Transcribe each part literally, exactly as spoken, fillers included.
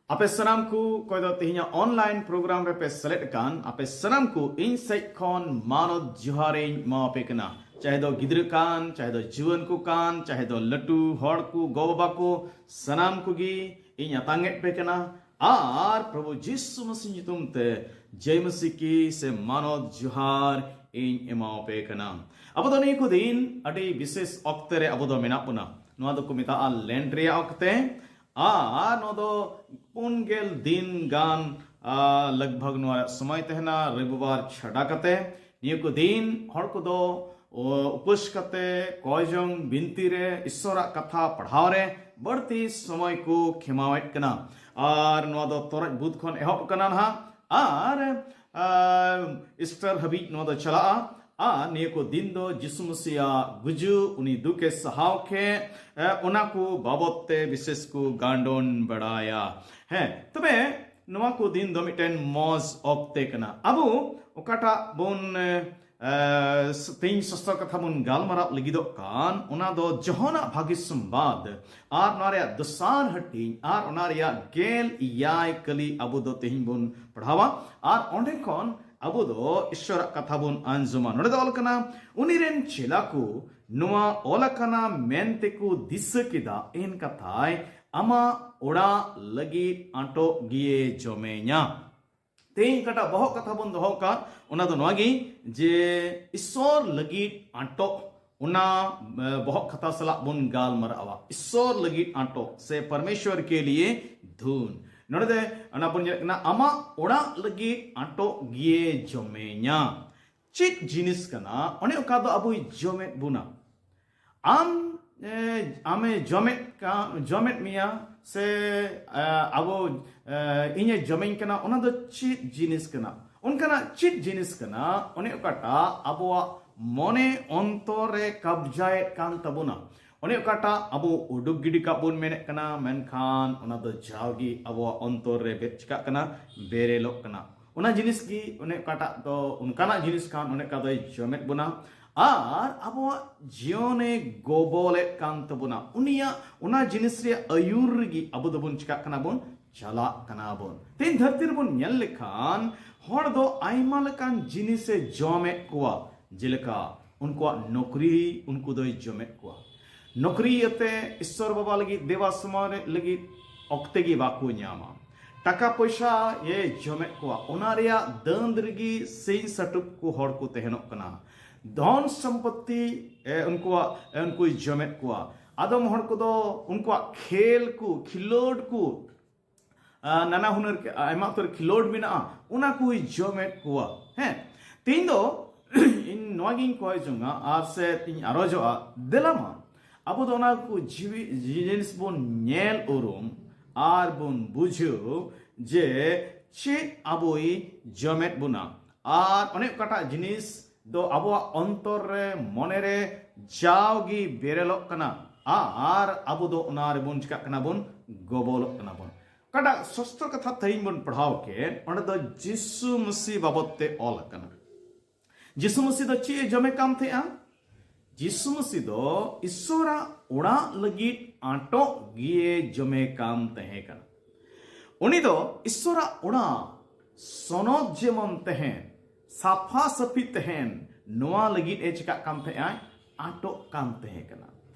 ᱟᱯᱮ ᱥᱟᱱᱟᱢ ᱠᱚ ᱚᱠᱚᱭ ᱫᱚ ᱛᱮᱦᱮᱧᱟᱜ online program ᱨᱮᱯᱮ ᱥᱮᱞᱮᱫ ᱟᱠᱟᱱ, ᱟᱯᱮ ᱥᱟᱱᱟᱢ ᱠᱚ ᱤᱧ ᱥᱮᱫ ᱠᱷᱚᱱ ᱢᱟᱱᱚᱛ ᱡᱚᱦᱟᱨᱤᱧ ᱮᱢᱟᱣᱟᱯᱮ ᱠᱟᱱᱟ᱾ ᱪᱟᱦᱮ ᱫᱚ ᱜᱤᱫᱽᱨᱟᱹ ᱠᱟᱱ, ᱪᱟᱦᱮ ᱫᱚ ᱡᱩᱣᱟᱹᱱ ᱠᱚ ᱠᱟᱱ, ᱪᱟᱦᱮ ᱫᱚ ᱞᱟᱹᱴᱩ ᱦᱚᱲ ᱠᱚ, ᱜᱚ ᱵᱟᱵᱟ ᱠᱚ, ᱥᱟᱱᱟᱢ ᱠᱚᱜᱮ ᱤᱧ ᱟᱛᱟᱝ ᱮᱫ ᱯᱮ ᱠᱟᱱᱟ᱾ ᱟᱨ ᱯᱨᱚᱵᱷᱩ ᱡᱤᱥᱩ ᱢᱟᱥᱤ ᱧᱩᱛᱩᱢ ᱛᱮ ᱡᱟᱹᱭ ᱢᱟᱥᱤ ᱠᱤ ᱥᱮ ᱢᱟᱱᱚᱛ ᱡᱚᱦᱟᱨ ᱤᱧ ᱮᱢᱟᱣᱟᱯᱮ ᱠᱟᱱᱟ᱾ ᱟᱵᱚ ᱫᱚ ᱱᱤᱭᱟᱹ ᱠᱚ ᱫᱤᱱ ᱟᱹᱰᱤ ᱵᱤᱥᱮᱥ ᱚᱠᱛᱮ ᱨᱮ ᱟᱵᱚ ᱫᱚ ᱢᱮᱱᱟᱜ ᱵᱚᱱᱟ᱾ ᱱᱚᱣᱟ ᱫᱚᱠᱚ ᱢᱮᱛᱟᱜᱼᱟ ᱞᱮᱱᱴ ᱨᱮᱭᱟᱜ ᱚᱠᱛᱮ᱾ ᱟᱨ ᱱᱚᱣᱟ ᱫᱚ ᱯᱩᱱ ᱜᱮᱞ ᱫᱤᱱ ᱜᱟᱱ, ᱟ, ᱞᱟᱜᱽᱵᱷᱟᱜᱽ ᱱᱚᱣᱟ ᱨᱮᱭᱟᱜ ᱥᱚᱢᱚᱭ ᱛᱟᱦᱮᱱᱟ, ᱨᱚᱵᱤᱵᱟᱨ ᱪᱷᱟᱰᱟ ᱠᱟᱛᱮ᱾ ᱱᱤᱭᱟᱹ ᱠᱚ ᱫᱤᱱ ᱦᱚᱲ ᱠᱚᱫᱚ, ᱚ, ᱩᱯᱟᱹᱥ ᱠᱟᱛᱮ, ᱠᱚᱭᱡᱚᱝ ᱵᱤᱱᱛᱤ ᱨᱮ, ᱤᱥᱥᱚᱨᱟᱜ ᱠᱟᱛᱷᱟ ᱯᱟᱲᱦᱟᱣ ᱨᱮ ᱵᱟᱹᱲᱛᱤ ᱥᱚᱢᱚᱭ ᱠᱚ ᱠᱷᱮᱢᱟᱣᱮᱫ ᱠᱟᱱᱟ᱾ ᱟᱨ ᱱᱚᱣᱟ ᱫᱚ ᱛᱚᱨᱚᱡ ᱵᱩᱛ ᱠᱷᱚᱱ ᱮᱦᱚᱵ ᱠᱟᱱᱟ ᱱᱟᱦᱟᱜ᱾ ᱟᱨ, ᱟ, ᱤᱥᱴᱟᱨ ᱦᱟᱹᱵᱤᱡ ᱱᱚᱣᱟ ᱫᱚ ᱪᱟᱞᱟᱜᱼᱟ᱾ ᱟᱨ ᱱᱤᱭᱟᱹ ᱠᱚ ᱫᱤᱱ ᱫᱚ ᱡᱤᱥᱩ ᱢᱟᱥᱤᱭᱟᱜ ᱜᱩᱡᱩᱜ, ᱩᱱᱤ ᱫᱩᱠᱮ ᱥᱟᱦᱟᱣ ᱠᱮᱫ, ᱮ, ᱚᱱᱟ ᱠᱚ ᱵᱟᱵᱚᱛ ᱛᱮ ᱵᱤᱥᱮᱥ ᱠᱚ ᱜᱟᱱᱰᱚᱱ ᱵᱟᱲᱟᱭᱟ᱾ ᱦᱮᱸ, ᱛᱚᱵᱮ ᱱᱚᱣᱟ ᱠᱚ ᱫᱤᱱ ᱫᱚ ᱢᱤᱫᱴᱮᱱ ᱢᱚᱡᱽ ᱚᱠᱛᱮ ᱠᱟᱱᱟ᱾ ᱟᱵᱚ ᱚᱠᱟᱴᱟᱜ ᱵᱚᱱ, ᱮ, ᱮ, ᱛᱮᱦᱮᱧ ᱥᱚᱥᱛᱚᱨ ᱠᱟᱛᱷᱟ ᱵᱚᱱ ᱜᱟᱞᱢᱟᱨᱟᱣ ᱞᱟᱹᱜᱤᱫᱚᱜ ᱠᱟᱱ, ᱚᱱᱟ ᱫᱚ ᱡᱚᱦᱚᱱᱟᱜ ᱵᱷᱟᱹᱜᱤ ᱥᱚᱢᱵᱟᱫ ᱟᱨ ᱚᱱᱟ ᱨᱮᱭᱟᱜ ᱫᱚᱥᱟᱨ ᱦᱟᱹᱴᱤᱧ ᱟᱨ ᱚᱱᱟ ᱨᱮᱭᱟᱜ ᱜᱮᱞ ᱮᱭᱟᱭ ᱠᱟᱹᱞᱤ ᱟᱵᱚ ᱫᱚ ᱛᱮᱦᱮᱧ ᱵᱚᱱ ᱯᱟᱲᱦᱟᱣᱟ᱾ ᱟᱨ ᱚᱸᱰᱮ ᱠᱷᱚᱱ ᱟᱵᱚ ᱫᱚ ᱤᱥᱥᱚᱨᱟᱜ ᱠᱟᱛᱷᱟ ᱵᱚᱱ ᱟᱸᱡᱚᱢᱟ᱾ ᱱᱚᱰᱮ ᱫᱚ ᱚᱞ ᱠᱟᱱᱟ, ᱩᱱᱤ ᱨᱮᱱ ᱪᱮᱞᱟ ᱠᱚ ᱱᱚᱣᱟ ᱚᱞ ᱟᱠᱟᱱᱟ ᱢᱮᱱ ᱛᱮᱠᱚ ᱫᱤᱥᱟᱹ ᱠᱮᱫᱟ, ᱮᱱ ᱠᱟᱛᱷᱟᱭ ᱟᱢᱟᱜ ᱚᱲᱟᱜ ᱞᱟᱹᱜᱤᱫ ᱟᱸᱴᱚᱜ ᱜᱮᱭᱮ ᱡᱚᱢᱮᱧᱟ᱾ ᱛᱮᱦᱮᱧ ᱚᱠᱟᱴᱟᱜ ᱵᱚᱦᱚᱜ ᱠᱟᱛᱷᱟ ᱵᱚᱱ ᱫᱚᱦᱚ ᱟᱠᱟᱫ, ᱚᱱᱟ ᱫᱚ ᱱᱚᱣᱟ ᱜᱮ ᱡᱮ ᱤᱥᱥᱚᱨ ᱞᱟᱹᱜᱤᱫ ᱟᱸᱴᱚᱜ, ᱚᱱᱟ, ᱮ, ᱵᱚᱦᱚᱜ ᱠᱟᱛᱷᱟ ᱥᱟᱞᱟᱜ ᱵᱚᱱ ᱜᱟᱞᱢᱟᱨᱟᱣᱟ᱾ ᱤᱥᱥᱚᱨ ᱞᱟᱹᱜᱤᱫ ᱟᱸᱴᱚᱜ ᱥᱮ ᱯᱚᱨᱢᱮᱥᱣᱚᱨ ᱠᱮ ᱞᱤᱭᱮ ᱫᱷᱩᱱ᱾ ᱱᱚᱰᱮ ᱫᱚ ᱚᱱᱟ ᱵᱚᱱ ᱧᱮᱞᱮᱫ ᱠᱟᱱᱟ, ᱟᱢᱟᱜ ᱚᱲᱟᱜ ᱞᱟᱹᱜᱤᱫ ᱟᱸᱴᱚᱜ ᱜᱮᱭᱮ ᱡᱚᱢᱮᱧᱟ᱾ ᱪᱮᱫ ᱡᱤᱱᱤᱥ ᱠᱟᱱᱟ? ᱚᱱᱮ ᱚᱠᱟ ᱫᱚ ᱟᱵᱚᱭ ᱡᱚᱢᱮᱫ ᱵᱚᱱᱟ᱾ ᱟᱢ, ᱮ, ᱟᱢᱮ ᱡᱚᱢᱮᱫ ᱠᱟ-, ᱡᱚᱢᱮᱫ ᱢᱮᱭᱟ ᱥᱮ, ᱮ, ᱟᱵᱚ, ᱮ, ᱤᱧᱮ ᱡᱚᱢᱮᱧ ᱠᱟᱱᱟ, ᱚᱱᱟ ᱫᱚ ᱪᱮᱫ ᱡᱤᱱᱤᱥ ᱠᱟᱱᱟ? ᱚᱱᱠᱟᱱᱟᱜ ᱪᱮᱫ ᱡᱤᱱᱤᱥ ᱠᱟᱱᱟ? ᱚᱱᱮ ᱚᱠᱟᱴᱟᱜ ᱟᱵᱚᱣᱟᱜ ᱢᱚᱱᱮ ᱚᱱᱛᱚᱨ ᱨᱮ ᱠᱟᱵᱡᱟᱭᱮᱫ ᱠᱟᱱ ᱛᱟᱵᱚᱱᱟ, ᱚᱱᱮ ᱚᱠᱟᱴᱟᱜ ᱟᱵᱚ ᱩᱰᱩᱠ ᱜᱤᱰᱤ ᱠᱟᱜ ᱵᱚᱱ ᱢᱮᱱᱮᱫ ᱠᱟᱱᱟ, ᱢᱮᱱᱠᱷᱟᱱ ᱚᱱᱟ ᱫᱚ ᱡᱟᱣᱜᱮ ᱟᱵᱚᱣᱟᱜ ᱚᱱᱛᱚᱨ ᱨᱮ ᱵᱮ-, ᱪᱤᱠᱟᱜ ᱠᱟᱱᱟ, ᱵᱮᱨᱮᱞᱚᱜ ᱠᱟᱱᱟ᱾ ᱚᱱᱟ ᱡᱤᱱᱤᱥ ᱜᱮ, ᱚᱱᱮ ᱚᱠᱟᱴᱟᱜ ᱫᱚ, ᱚᱱᱠᱟᱱᱟᱜ ᱡᱤᱱᱤᱥ ᱠᱷᱟᱱ ᱚᱱᱮ ᱚᱱᱠᱟ ᱫᱚᱭ ᱡᱚᱢᱮᱫ ᱵᱚᱱᱟ ᱟᱨ ᱟᱵᱚᱣᱟᱜ ᱡᱤᱭᱚᱱᱮ ᱜᱚᱵᱚᱞᱮᱫ ᱠᱟᱱ ᱛᱟᱵᱚᱱᱟ᱾ ᱩᱱᱤᱭᱟᱜ ᱚᱱᱟ ᱡᱤᱱᱤᱥ ᱨᱮᱭᱟᱜ ᱟᱹᱭᱩᱨ ᱨᱮᱜᱮ ᱟᱵᱚ ᱫᱚᱵᱚᱱ ᱪᱤᱠᱟᱜ ᱠᱟᱱᱟ, ᱵᱚᱱ ᱪᱟᱞᱟᱜ ᱠᱟᱱᱟ ᱵᱚᱱ᱾ ᱛᱮᱦᱮᱧ ᱫᱷᱟᱹᱨᱛᱤ ᱨᱮᱵᱚᱱ ᱧᱮᱞ ᱞᱮᱠᱷᱟᱱ ᱦᱚᱲ ᱫᱚ ᱟᱭᱢᱟ ᱞᱮᱠᱟᱱ ᱡᱤᱱᱤᱥᱮ ᱡᱚᱢᱮᱫ ᱠᱚᱣᱟ, ᱡᱮᱞᱮᱠᱟ ᱩᱱᱠᱩᱣᱟᱜ ᱱᱚᱠᱨᱤ ᱩᱱᱠᱩ ᱫᱚᱭ ᱡᱚᱢᱮᱫ ᱠᱚᱣᱟ᱾ ᱱᱚᱠᱨᱤ ᱤᱭᱟᱹᱛᱮ ᱤᱥᱥᱚᱨ ᱵᱟᱵᱟ ᱞᱟᱹᱜᱤᱫ ᱫᱮᱵᱟ ᱥᱮᱵᱟ ᱞᱟᱹᱜᱤᱫ ᱚᱠᱛᱮ ᱜᱮ ᱵᱟᱠᱚ ᱧᱟᱢᱟ᱾ ᱴᱟᱠᱟ ᱯᱚᱭᱥᱟ ᱮ ᱡᱚᱢᱮᱫ ᱠᱚᱣᱟ, ᱚᱱᱟ ᱨᱮᱭᱟᱜ ᱫᱟᱹᱱᱫ ᱨᱮᱜᱮ ᱥᱤᱧ ᱥᱟᱹᱴᱩᱵ ᱠᱚ ᱦᱚᱲ ᱠᱚ ᱛᱟᱦᱮᱱᱚᱜ ᱠᱟᱱᱟ᱾ ᱫᱷᱚᱱ ᱥᱚᱢᱯᱚᱛᱤ ᱮ, ᱩᱱᱠᱩᱣᱟᱜ ᱮ, ᱩᱱᱠᱩᱭ ᱡᱚᱢᱮᱫ ᱠᱚᱣᱟ᱾ ᱟᱫᱚᱢ ᱦᱚᱲ ᱠᱚᱫᱚ ᱩᱱᱠᱩᱣᱟᱜ ᱠᱷᱮᱞ ᱠᱚ, ᱠᱷᱮᱞᱳᱰ ᱠᱚ, ᱟ, ᱱᱟᱱᱟ ᱦᱩᱱᱟᱹᱨ ᱠᱮ-, ᱟᱭᱢᱟ ᱩᱛᱟᱹᱨ ᱠᱷᱮᱞᱳᱰ ᱢᱮᱱᱟᱜᱼᱟ, ᱚᱱᱟ ᱠᱚᱭ ᱡᱚᱢᱮᱫ ᱠᱚᱣᱟ᱾ ᱦᱮᱸ, ᱛᱮᱦᱮᱧ ᱫᱚ ᱤᱧ ᱱᱚᱣᱟ ᱜᱤᱧ ᱠᱚᱭ ᱡᱚᱝᱟ ᱟᱨ ᱥᱮ ᱤᱧ ᱟᱨᱚᱡᱚᱜᱼᱟ, ᱫᱮᱞᱟ ᱢᱟ ᱟᱵᱚ ᱫᱚ ᱚᱱᱟ ᱠᱚ ᱡᱤᱣᱤ ᱡᱤᱱᱤᱥ ᱵᱚᱱ ᱧᱮᱞ ᱩᱨᱩᱢ ᱟᱨ ᱵᱚᱱ ᱵᱩᱡᱷᱟᱹᱣ ᱡᱮ ᱪᱮᱫ ᱟᱵᱚᱭ ᱡᱚᱢᱮᱫ ᱵᱚᱱᱟ᱾ ᱟᱨ ᱚᱱᱮ ᱚᱠᱟᱴᱟᱜ ᱡᱤᱱᱤᱥ ᱫᱚ ᱟᱵᱚᱣᱟᱜ ᱚᱱᱛᱚᱨ ᱨᱮ, ᱢᱚᱱᱮ ᱨᱮ ᱡᱟᱣᱜᱮ ᱵᱮᱨᱮᱞᱚᱜ ᱠᱟᱱᱟ, ᱟᱨ ᱟᱵᱚ ᱫᱚ ᱚᱱᱟ ᱨᱮᱵᱚᱱ ᱪᱤᱠᱟᱜ ᱠᱟᱱᱟ, ᱵᱚᱱ ᱜᱚᱵᱚᱞᱚᱜ ᱠᱟᱱᱟ ᱵᱚᱱ᱾ ᱚᱠᱟᱴᱟᱜ ᱥᱚᱥᱛᱨᱚ ᱠᱟᱛᱷᱟ ᱛᱮᱦᱮᱧ ᱵᱚᱱ ᱯᱟᱲᱦᱟᱣ ᱠᱮᱫ, ᱚᱸᱰᱮ ᱫᱚ ᱡᱤᱥᱩ ᱢᱟᱹᱥᱤ ᱵᱟᱵᱚᱫ ᱛᱮ ᱚᱞ ᱟᱠᱟᱱᱟ᱾ ᱡᱤᱥᱩ ᱢᱟᱹᱥᱤ ᱫᱚ ᱪᱮᱫ ᱮ ᱡᱚᱢᱮ ᱠᱟᱱ ᱛᱟᱦᱮᱸᱜᱼᱟ? ᱡᱤᱥᱩ ᱢᱟᱹᱥᱤ ᱫᱚ ᱤᱥᱥᱚᱨᱟᱜ ᱚᱲᱟᱜ ᱞᱟᱹᱜᱤᱫ ᱟᱸᱴᱚᱜ ᱜᱮᱭᱮ ᱡᱚᱢᱮ ᱠᱟᱱ ᱛᱟᱦᱮᱸ ᱠᱟᱱᱟ᱾ ᱩᱱᱤ ᱫᱚ ᱤᱥᱥᱚᱨᱟᱜ ᱚᱲᱟᱜ ᱥᱚᱱᱚᱛ ᱡᱮᱢᱚᱱ ᱛᱟᱦᱮᱱ, ᱥᱟᱯᱷᱟ ᱥᱟᱹᱯᱷᱤ ᱛᱟᱦᱮᱱ, ᱱᱚᱣᱟ ᱞᱟᱹᱜᱤᱫ ᱮ ᱪᱤᱠᱟᱜ ᱠᱟᱱ ᱛᱟᱦᱮᱸᱜᱼᱟ? ᱟᱸᱴᱚᱜ ᱠᱟᱱ ᱛᱟᱦᱮᱸ ᱠᱟᱱᱟ᱾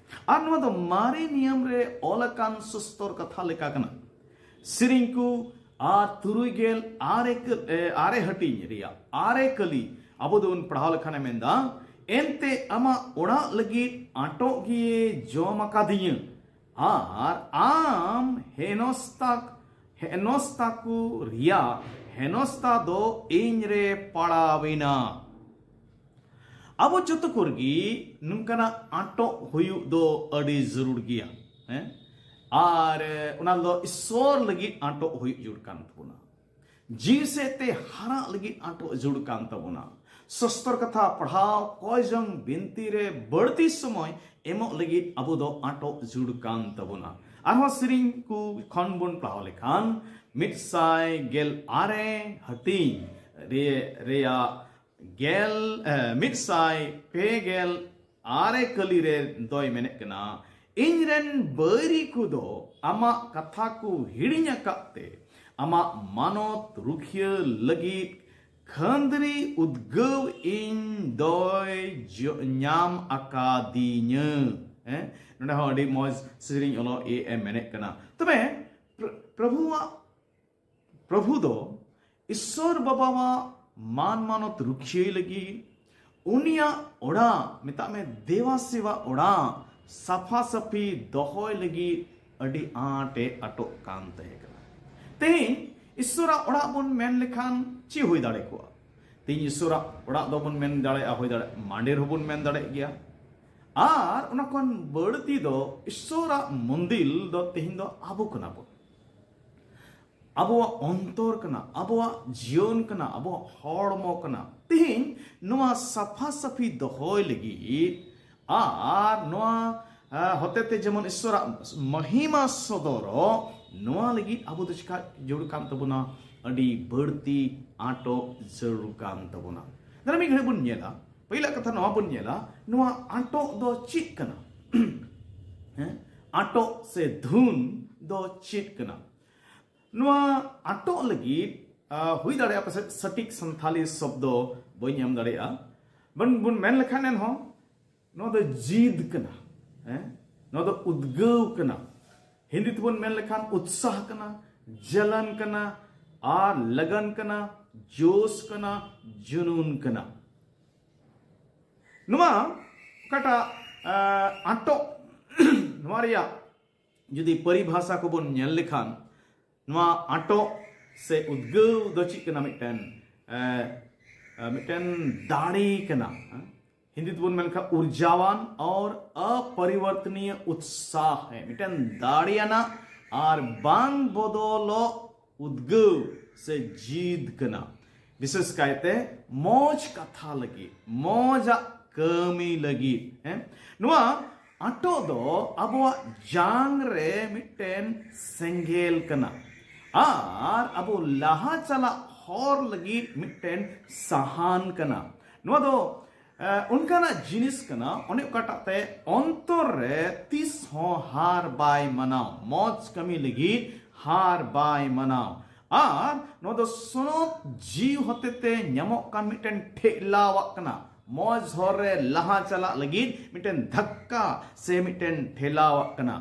ᱟᱨ ᱱᱚᱣᱟ ᱫᱚ ᱢᱟᱨᱮ ᱱᱤᱭᱚᱢ ᱨᱮ ᱚᱞ ᱟᱠᱟᱱ ᱥᱩᱥᱛᱚᱨ ᱠᱟᱛᱷᱟ ᱞᱮᱠᱟ ᱠᱟᱱᱟ᱾ ᱥᱮᱨᱮᱧ ᱠᱚ ᱟᱨ ᱛᱩᱨᱩᱭ ᱜᱮᱞ ᱟᱨᱮ ᱠᱟᱹ-, ᱮ, ᱟᱨᱮ ᱦᱟᱹᱴᱤᱧ ᱨᱮᱭᱟᱜ ᱟᱨᱮ ᱠᱟᱹᱞᱤ ᱟᱵᱚ ᱫᱚᱵᱚᱱ ᱯᱟᱲᱦᱟᱣ ᱞᱮᱠᱷᱟᱱᱮ ᱢᱮᱱᱫᱟ, ᱮᱱᱛᱮ ᱟᱢᱟᱜ ᱚᱲᱟᱜ ᱞᱟᱹᱜᱤᱫ ᱟᱸᱴᱚᱜ ᱜᱮ ᱡᱚᱢ ᱟᱠᱟᱫᱤᱧᱟᱹ, ᱟᱨ ᱟᱢ ᱦᱮᱱᱚᱥᱛᱟ, ᱦᱮᱱᱚᱥᱛᱟ ᱠᱚ ᱨᱮᱭᱟᱜ ᱦᱮᱱᱚᱥᱛᱟ ᱫᱚ ᱤᱧ ᱨᱮ ᱯᱟᱲᱟᱣᱮᱱᱟ᱾ ᱟᱵᱚ ᱡᱚᱛᱚ ᱠᱚ ᱨᱮᱜᱮ ᱱᱚᱝᱠᱟᱱᱟᱜ ᱟᱸᱴᱚᱜ ᱦᱩᱭᱩᱜ ᱫᱚ ᱟᱹᱰᱤ ᱡᱟᱹᱨᱩᱲ ᱜᱮᱭᱟ᱾ ᱦᱮᱸ? ᱟᱨ, ᱮ, ᱚᱱᱟ ᱫᱚ ᱤᱥᱥᱚᱨ ᱞᱟᱹᱜᱤᱫ ᱟᱸᱴᱚᱜ ᱦᱩᱭᱩᱜ ᱡᱟᱹᱨᱩᱲ ᱠᱟᱱ ᱛᱟᱵᱚᱱᱟ᱾ ᱡᱤᱣᱤ ᱥᱮᱫ ᱛᱮ ᱦᱟᱨᱟᱜ ᱞᱟᱹᱜᱤᱫ ᱟᱸᱴᱚᱜ ᱡᱟᱹᱨᱩᱲ ᱠᱟᱱ ᱛᱟᱵᱚᱱᱟ᱾ ᱥᱚᱥᱛᱚᱨ ᱠᱟᱛᱷᱟ ᱯᱟᱲᱦᱟᱣ, ᱠᱚᱭ ᱡᱚᱝ ᱵᱤᱱᱛᱤ ᱨᱮ ᱵᱟᱹᱲᱛᱤ ᱥᱚᱢᱚᱭ ᱮᱢᱚᱜ ᱞᱟᱹᱜᱤᱫ ᱟᱵᱚ ᱫᱚ ᱟᱸᱴᱚᱜ ᱡᱟᱹᱨᱩᱲ ᱠᱟᱱ ᱛᱟᱵᱚᱱᱟ᱾ ᱟᱨᱦᱚᱸ ᱥᱮᱨᱮᱧ ᱠᱚ ᱠᱷᱚᱱ ᱵᱚᱱ ᱯᱟᱲᱦᱟᱣ ᱞᱮᱠᱷᱟᱱ, ᱢᱤᱫ ᱥᱟᱭ ᱜᱮᱞ ᱟᱨᱮ ᱦᱟᱹᱴᱤᱧ ᱨᱮ, ᱨᱮᱭᱟᱜ ᱜᱮᱞ, ᱮ, ᱢᱤᱫ ᱥᱟᱭ ᱯᱮ ᱜᱮᱞ ᱟᱨᱮ ᱠᱟᱹᱞᱤ ᱨᱮ ᱫᱚᱭ ᱢᱮᱱᱮᱫ ᱠᱟᱱᱟ, ᱤᱧ ᱨᱮᱱ ᱵᱟᱹᱭᱨᱤ ᱠᱚᱫᱚ ᱟᱢᱟᱜ ᱠᱟᱛᱷᱟ ᱠᱚ ᱦᱤᱲᱤᱧ ᱟᱠᱟᱫ ᱛᱮ ᱟᱢᱟᱜ ᱢᱟᱱᱚᱛ ᱨᱩᱠᱷᱤᱭᱟᱹ ᱞᱟᱹᱜᱤᱫ ᱠᱷᱟᱹᱱᱫᱽᱨᱤ ᱩᱫᱽᱜᱟᱹᱣ ᱤᱧ ᱫᱚᱭ ᱡᱚ- ᱧᱟᱢ ᱟᱠᱟᱫᱤᱧᱟᱹ᱾ ᱦᱮᱸ, ᱱᱚᱰᱮ ᱦᱚᱸ ᱟᱹᱰᱤ ᱢᱚᱡᱽ ᱥᱮᱨᱮᱧ ᱚᱞᱚᱜ ᱮ ᱮ ᱢᱮᱱᱮᱫ ᱠᱟᱱᱟ᱾ ᱛᱚᱵᱮ ᱯᱨᱚ- ᱯᱨᱚᱵᱷᱩᱣᱟᱜ ᱯᱨᱚᱵᱷᱩ ᱫᱚ ᱤᱥᱥᱚᱨ ᱵᱟᱵᱟᱣᱟᱜ ᱢᱟᱱ ᱢᱟᱱᱚᱛ ᱨᱩᱠᱷᱤᱭᱟᱹᱭ ᱞᱟᱹᱜᱤᱫ ᱩᱱᱤᱭᱟᱜ ᱚᱲᱟᱜ, ᱢᱮᱛᱟᱜ ᱢᱮ ᱫᱮᱣᱟ ᱥᱮᱵᱟ ᱚᱲᱟᱜ, ᱥᱟᱯᱷᱟ ᱥᱟᱹᱯᱷᱤ ᱫᱚᱦᱚᱭ ᱞᱟᱹᱜᱤᱫ ᱟᱹᱰᱤ ᱟᱸᱴ ᱮ ᱟᱴᱚᱜ ᱠᱟᱱ ᱛᱟᱦᱮᱸ ᱠᱟᱱᱟ᱾ ᱛᱮᱦᱮᱧ ᱤᱥᱥᱚᱨᱟᱜ ᱚᱲᱟᱜ ᱵᱚᱱ ᱢᱮᱱ ᱞᱮᱠᱷᱟᱱ ᱪᱮᱫ ᱦᱩᱭ ᱫᱟᱲᱮ ᱠᱚᱜᱼᱟ? ᱛᱮᱦᱮᱧ ᱤᱥᱥᱚᱨᱟᱜ ᱚᱲᱟᱜ ᱫᱚᱵᱚᱱ ᱢᱮᱱ ᱫᱟᱲᱮᱭᱟᱜᱼᱟ, ᱦᱩᱭ ᱫᱟᱲᱮᱭᱟᱜᱼᱟ ᱢᱟᱸᱰᱮᱨ ᱦᱚᱸᱵᱚᱱ ᱢᱮᱱ ᱫᱟᱲᱮᱭᱟᱜ ᱜᱮᱭᱟ᱾ ᱟᱨ ᱚᱱᱟ ᱠᱷᱚᱱ ᱵᱟᱹᱲᱛᱤ ᱫᱚ ᱤᱥᱥᱚᱨᱟᱜ ᱢᱚᱱᱫᱤᱞ ᱫᱚ ᱛᱮᱦᱮᱧ ᱫᱚ ᱟᱵᱚ ᱠᱟᱱᱟ ᱵᱚᱱ᱾ ᱟᱵᱚᱣᱟᱜ ᱚᱱᱛᱚᱨ ᱠᱟᱱᱟ, ᱟᱵᱚᱣᱟᱜ ᱡᱤᱭᱚᱱ ᱠᱟᱱᱟ, ᱟᱵᱚᱣᱟᱜ ᱦᱚᱲᱢᱚ ᱠᱟᱱᱟ᱾ ᱛᱮᱦᱮᱧ ᱱᱚᱣᱟ ᱥᱟᱯᱷᱟ ᱥᱟᱹᱯᱷᱤ ᱫᱚᱦᱚᱭ ᱞᱟᱹᱜᱤᱫ ᱟᱨ ᱱᱚᱣᱟ, ᱟ, ᱦᱚᱛᱮᱛᱮ ᱡᱮᱢᱚᱱ ᱤᱥᱥᱚᱨᱟᱜ ᱢᱚᱦᱤᱢᱟ ᱥᱚᱫᱚᱨᱚᱜ, ᱱᱚᱣᱟ ᱞᱟᱹᱜᱤᱫ ᱟᱵᱚ ᱫᱚ ᱪᱤᱠᱟ ᱡᱟᱹᱨᱩᱲ ᱠᱟᱱ ᱛᱟᱵᱚᱱᱟ? ᱟᱹᱰᱤ ᱵᱟᱹᱲᱛᱤ ᱟᱸᱴᱚᱜ ᱡᱟᱹᱨᱩᱲ ᱠᱟᱱ ᱛᱟᱵᱚᱱᱟ᱾ ᱫᱟᱨᱟ ᱢᱤᱫ ᱜᱷᱟᱹᱲᱤᱡ ᱵᱚᱱ ᱧᱮᱞᱟ, ᱯᱟᱹᱭᱞᱟᱹ ᱠᱟᱛᱷᱟ ᱱᱚᱣᱟ ᱵᱚᱱ ᱧᱮᱞᱟ, ᱱᱚᱣᱟ ᱟᱸᱴᱚᱜ ᱫᱚ ᱪᱮᱫ ᱠᱟᱱᱟ? ᱦᱮᱸ? ᱟᱸᱴᱚᱜ ᱥᱮ ᱫᱷᱩᱱ ᱫᱚ ᱪᱮᱫ ᱠᱟᱱᱟ? ᱱᱚᱣᱟ ᱟᱸᱴᱚᱜ ᱞᱟᱹᱜᱤᱫ, ᱟ, ᱦᱩᱭ ᱫᱟᱲᱮᱭᱟᱜᱼᱟ ᱯᱟᱥᱮᱡ ᱥᱚᱴᱷᱤᱠ ᱥᱟᱱᱛᱷᱟᱞᱤ ᱥᱚᱵᱫᱚ ᱵᱟᱹᱧ ᱮᱢ ᱫᱟᱲᱮᱭᱟᱜᱼᱟ᱾ ᱵᱚᱱ, ᱵᱚᱱ ᱢᱮᱱ ᱞᱮᱠᱷᱟᱱ ᱮᱱᱦᱚᱸ ᱱᱚᱣᱟ ᱫᱚ ᱡᱤᱫ ᱠᱟᱱᱟ, ᱦᱮᱸ? ᱱᱚᱣᱟ ᱫᱚ ᱩᱫᱽᱜᱟᱹᱣ ᱠᱟᱱᱟ᱾ ᱦᱤᱱᱫᱤ ᱛᱮᱵᱚᱱ ᱢᱮᱱ ᱞᱮᱠᱷᱟᱱ ᱩᱛᱥᱟᱦ ᱠᱟᱱᱟ, ᱡᱟᱞᱟᱱ ᱠᱟᱱᱟ, ᱟᱨ ᱞᱟᱜᱟᱱ ᱠᱟᱱᱟ, ᱡᱳᱥ ᱠᱟᱱᱟ, ᱡᱩᱱᱩᱱ ᱠᱟᱱᱟ᱾ ᱱᱚᱣᱟ ᱚᱠᱟᱴᱟᱜ, ᱟ, ᱟᱸᱴᱚᱜ, ᱱᱚᱣᱟ ᱨᱮᱭᱟᱜ ᱡᱩᱫᱤ ᱯᱚᱨᱤᱵᱷᱟᱥᱟ ᱠᱚᱵᱚᱱ ᱧᱮᱞ ᱞᱮᱠᱷᱟᱱ, ᱱᱚᱣᱟ ᱟᱸᱴᱚᱜ ᱥᱮ ᱩᱫᱽᱜᱟᱹᱣ ᱫᱚ ᱪᱮᱫ ᱠᱟᱱᱟ? ᱢᱤᱫᱴᱮᱱ, ᱮ, ᱮ, ᱢᱤᱫᱴᱮᱱ ᱫᱟᱲᱮ ᱠᱟᱱᱟ᱾ ᱦᱤᱱᱫᱤ ᱛᱮᱵᱚᱱ ᱢᱮᱱ ᱠᱷᱟᱱ ᱩᱨᱡᱟᱣᱟᱱ ᱟᱨ ᱚᱯᱚᱨᱤᱵᱚᱨᱛᱚᱱᱤᱭᱚ ᱩᱛᱥᱟᱦ, ᱦᱮᱸ, ᱢᱤᱫᱴᱮᱱ ᱫᱟᱲᱮᱭᱟᱱᱟᱜ ᱟᱨ ᱵᱟᱝ ᱵᱚᱫᱚᱞᱚᱜ ᱩᱫᱽᱜᱟᱹᱣ ᱥᱮ ᱡᱤᱫ ᱠᱟᱱᱟ᱾ ᱵᱤᱥᱮᱥ ᱠᱟᱭᱛᱮ ᱢᱚᱡᱽ ᱠᱟᱛᱷᱟ ᱞᱟᱹᱜᱤᱫ, ᱢᱚᱡᱟᱜ ᱠᱟᱹᱢᱤ ᱞᱟᱹᱜᱤᱫ, ᱦᱮᱸ? ᱱᱚᱣᱟ ᱟᱸᱴᱚᱜ ᱫᱚ ᱟᱵᱚᱣᱟᱜ ᱡᱟᱝ ᱨᱮ ᱢᱤᱫᱴᱮᱱ ᱥᱮᱸᱜᱮᱞ ᱠᱟᱱᱟ ᱟᱨ ᱟᱵᱚ ᱞᱟᱦᱟ ᱪᱟᱞᱟᱜ ᱦᱚᱨ ᱞᱟᱹᱜᱤᱫ ᱢᱤᱫᱴᱮᱱ ᱥᱟᱦᱟᱱ ᱠᱟᱱᱟ᱾ ᱱᱚᱣᱟ ᱫᱚ ᱚᱱᱠᱟᱱᱟᱜ ᱡᱤᱱᱤᱥ ᱠᱟᱱᱟ, ᱚᱱᱮ ᱚᱠᱟᱴᱟᱜ ᱛᱮ ᱚᱱᱛᱚᱨ ᱨᱮ ᱛᱤᱥ ᱦᱚᱸ ᱦᱟᱨ ᱵᱟᱭ ᱢᱟᱱᱟᱣ, ᱢᱚᱡᱽ ᱠᱟᱹᱢᱤ ᱞᱟᱹᱜᱤᱫ ᱦᱟᱨ ᱵᱟᱭ ᱢᱟᱱᱟᱣ᱾ ᱟᱨ ᱱᱚᱣᱟ ᱫᱚ ᱥᱚᱱᱚᱛ ᱡᱤᱣᱤ ᱦᱚᱛᱮᱛᱮ ᱧᱟᱢᱚᱜ ᱠᱟᱱ ᱢᱤᱫᱴᱮᱱ ᱴᱷᱮᱞᱟᱣᱟᱜ ᱠᱟᱱᱟ, ᱢᱚᱡᱽ ᱦᱚᱨ ᱨᱮ ᱞᱟᱦᱟ ᱪᱟᱞᱟᱜ ᱞᱟᱹᱜᱤᱫ ᱢᱤᱫᱴᱮᱱ ᱫᱷᱟᱠᱠᱟ ᱥᱮ ᱢᱤᱫᱴᱮᱱ ᱴᱷᱮᱞᱟᱣᱟᱜ ᱠᱟᱱᱟ᱾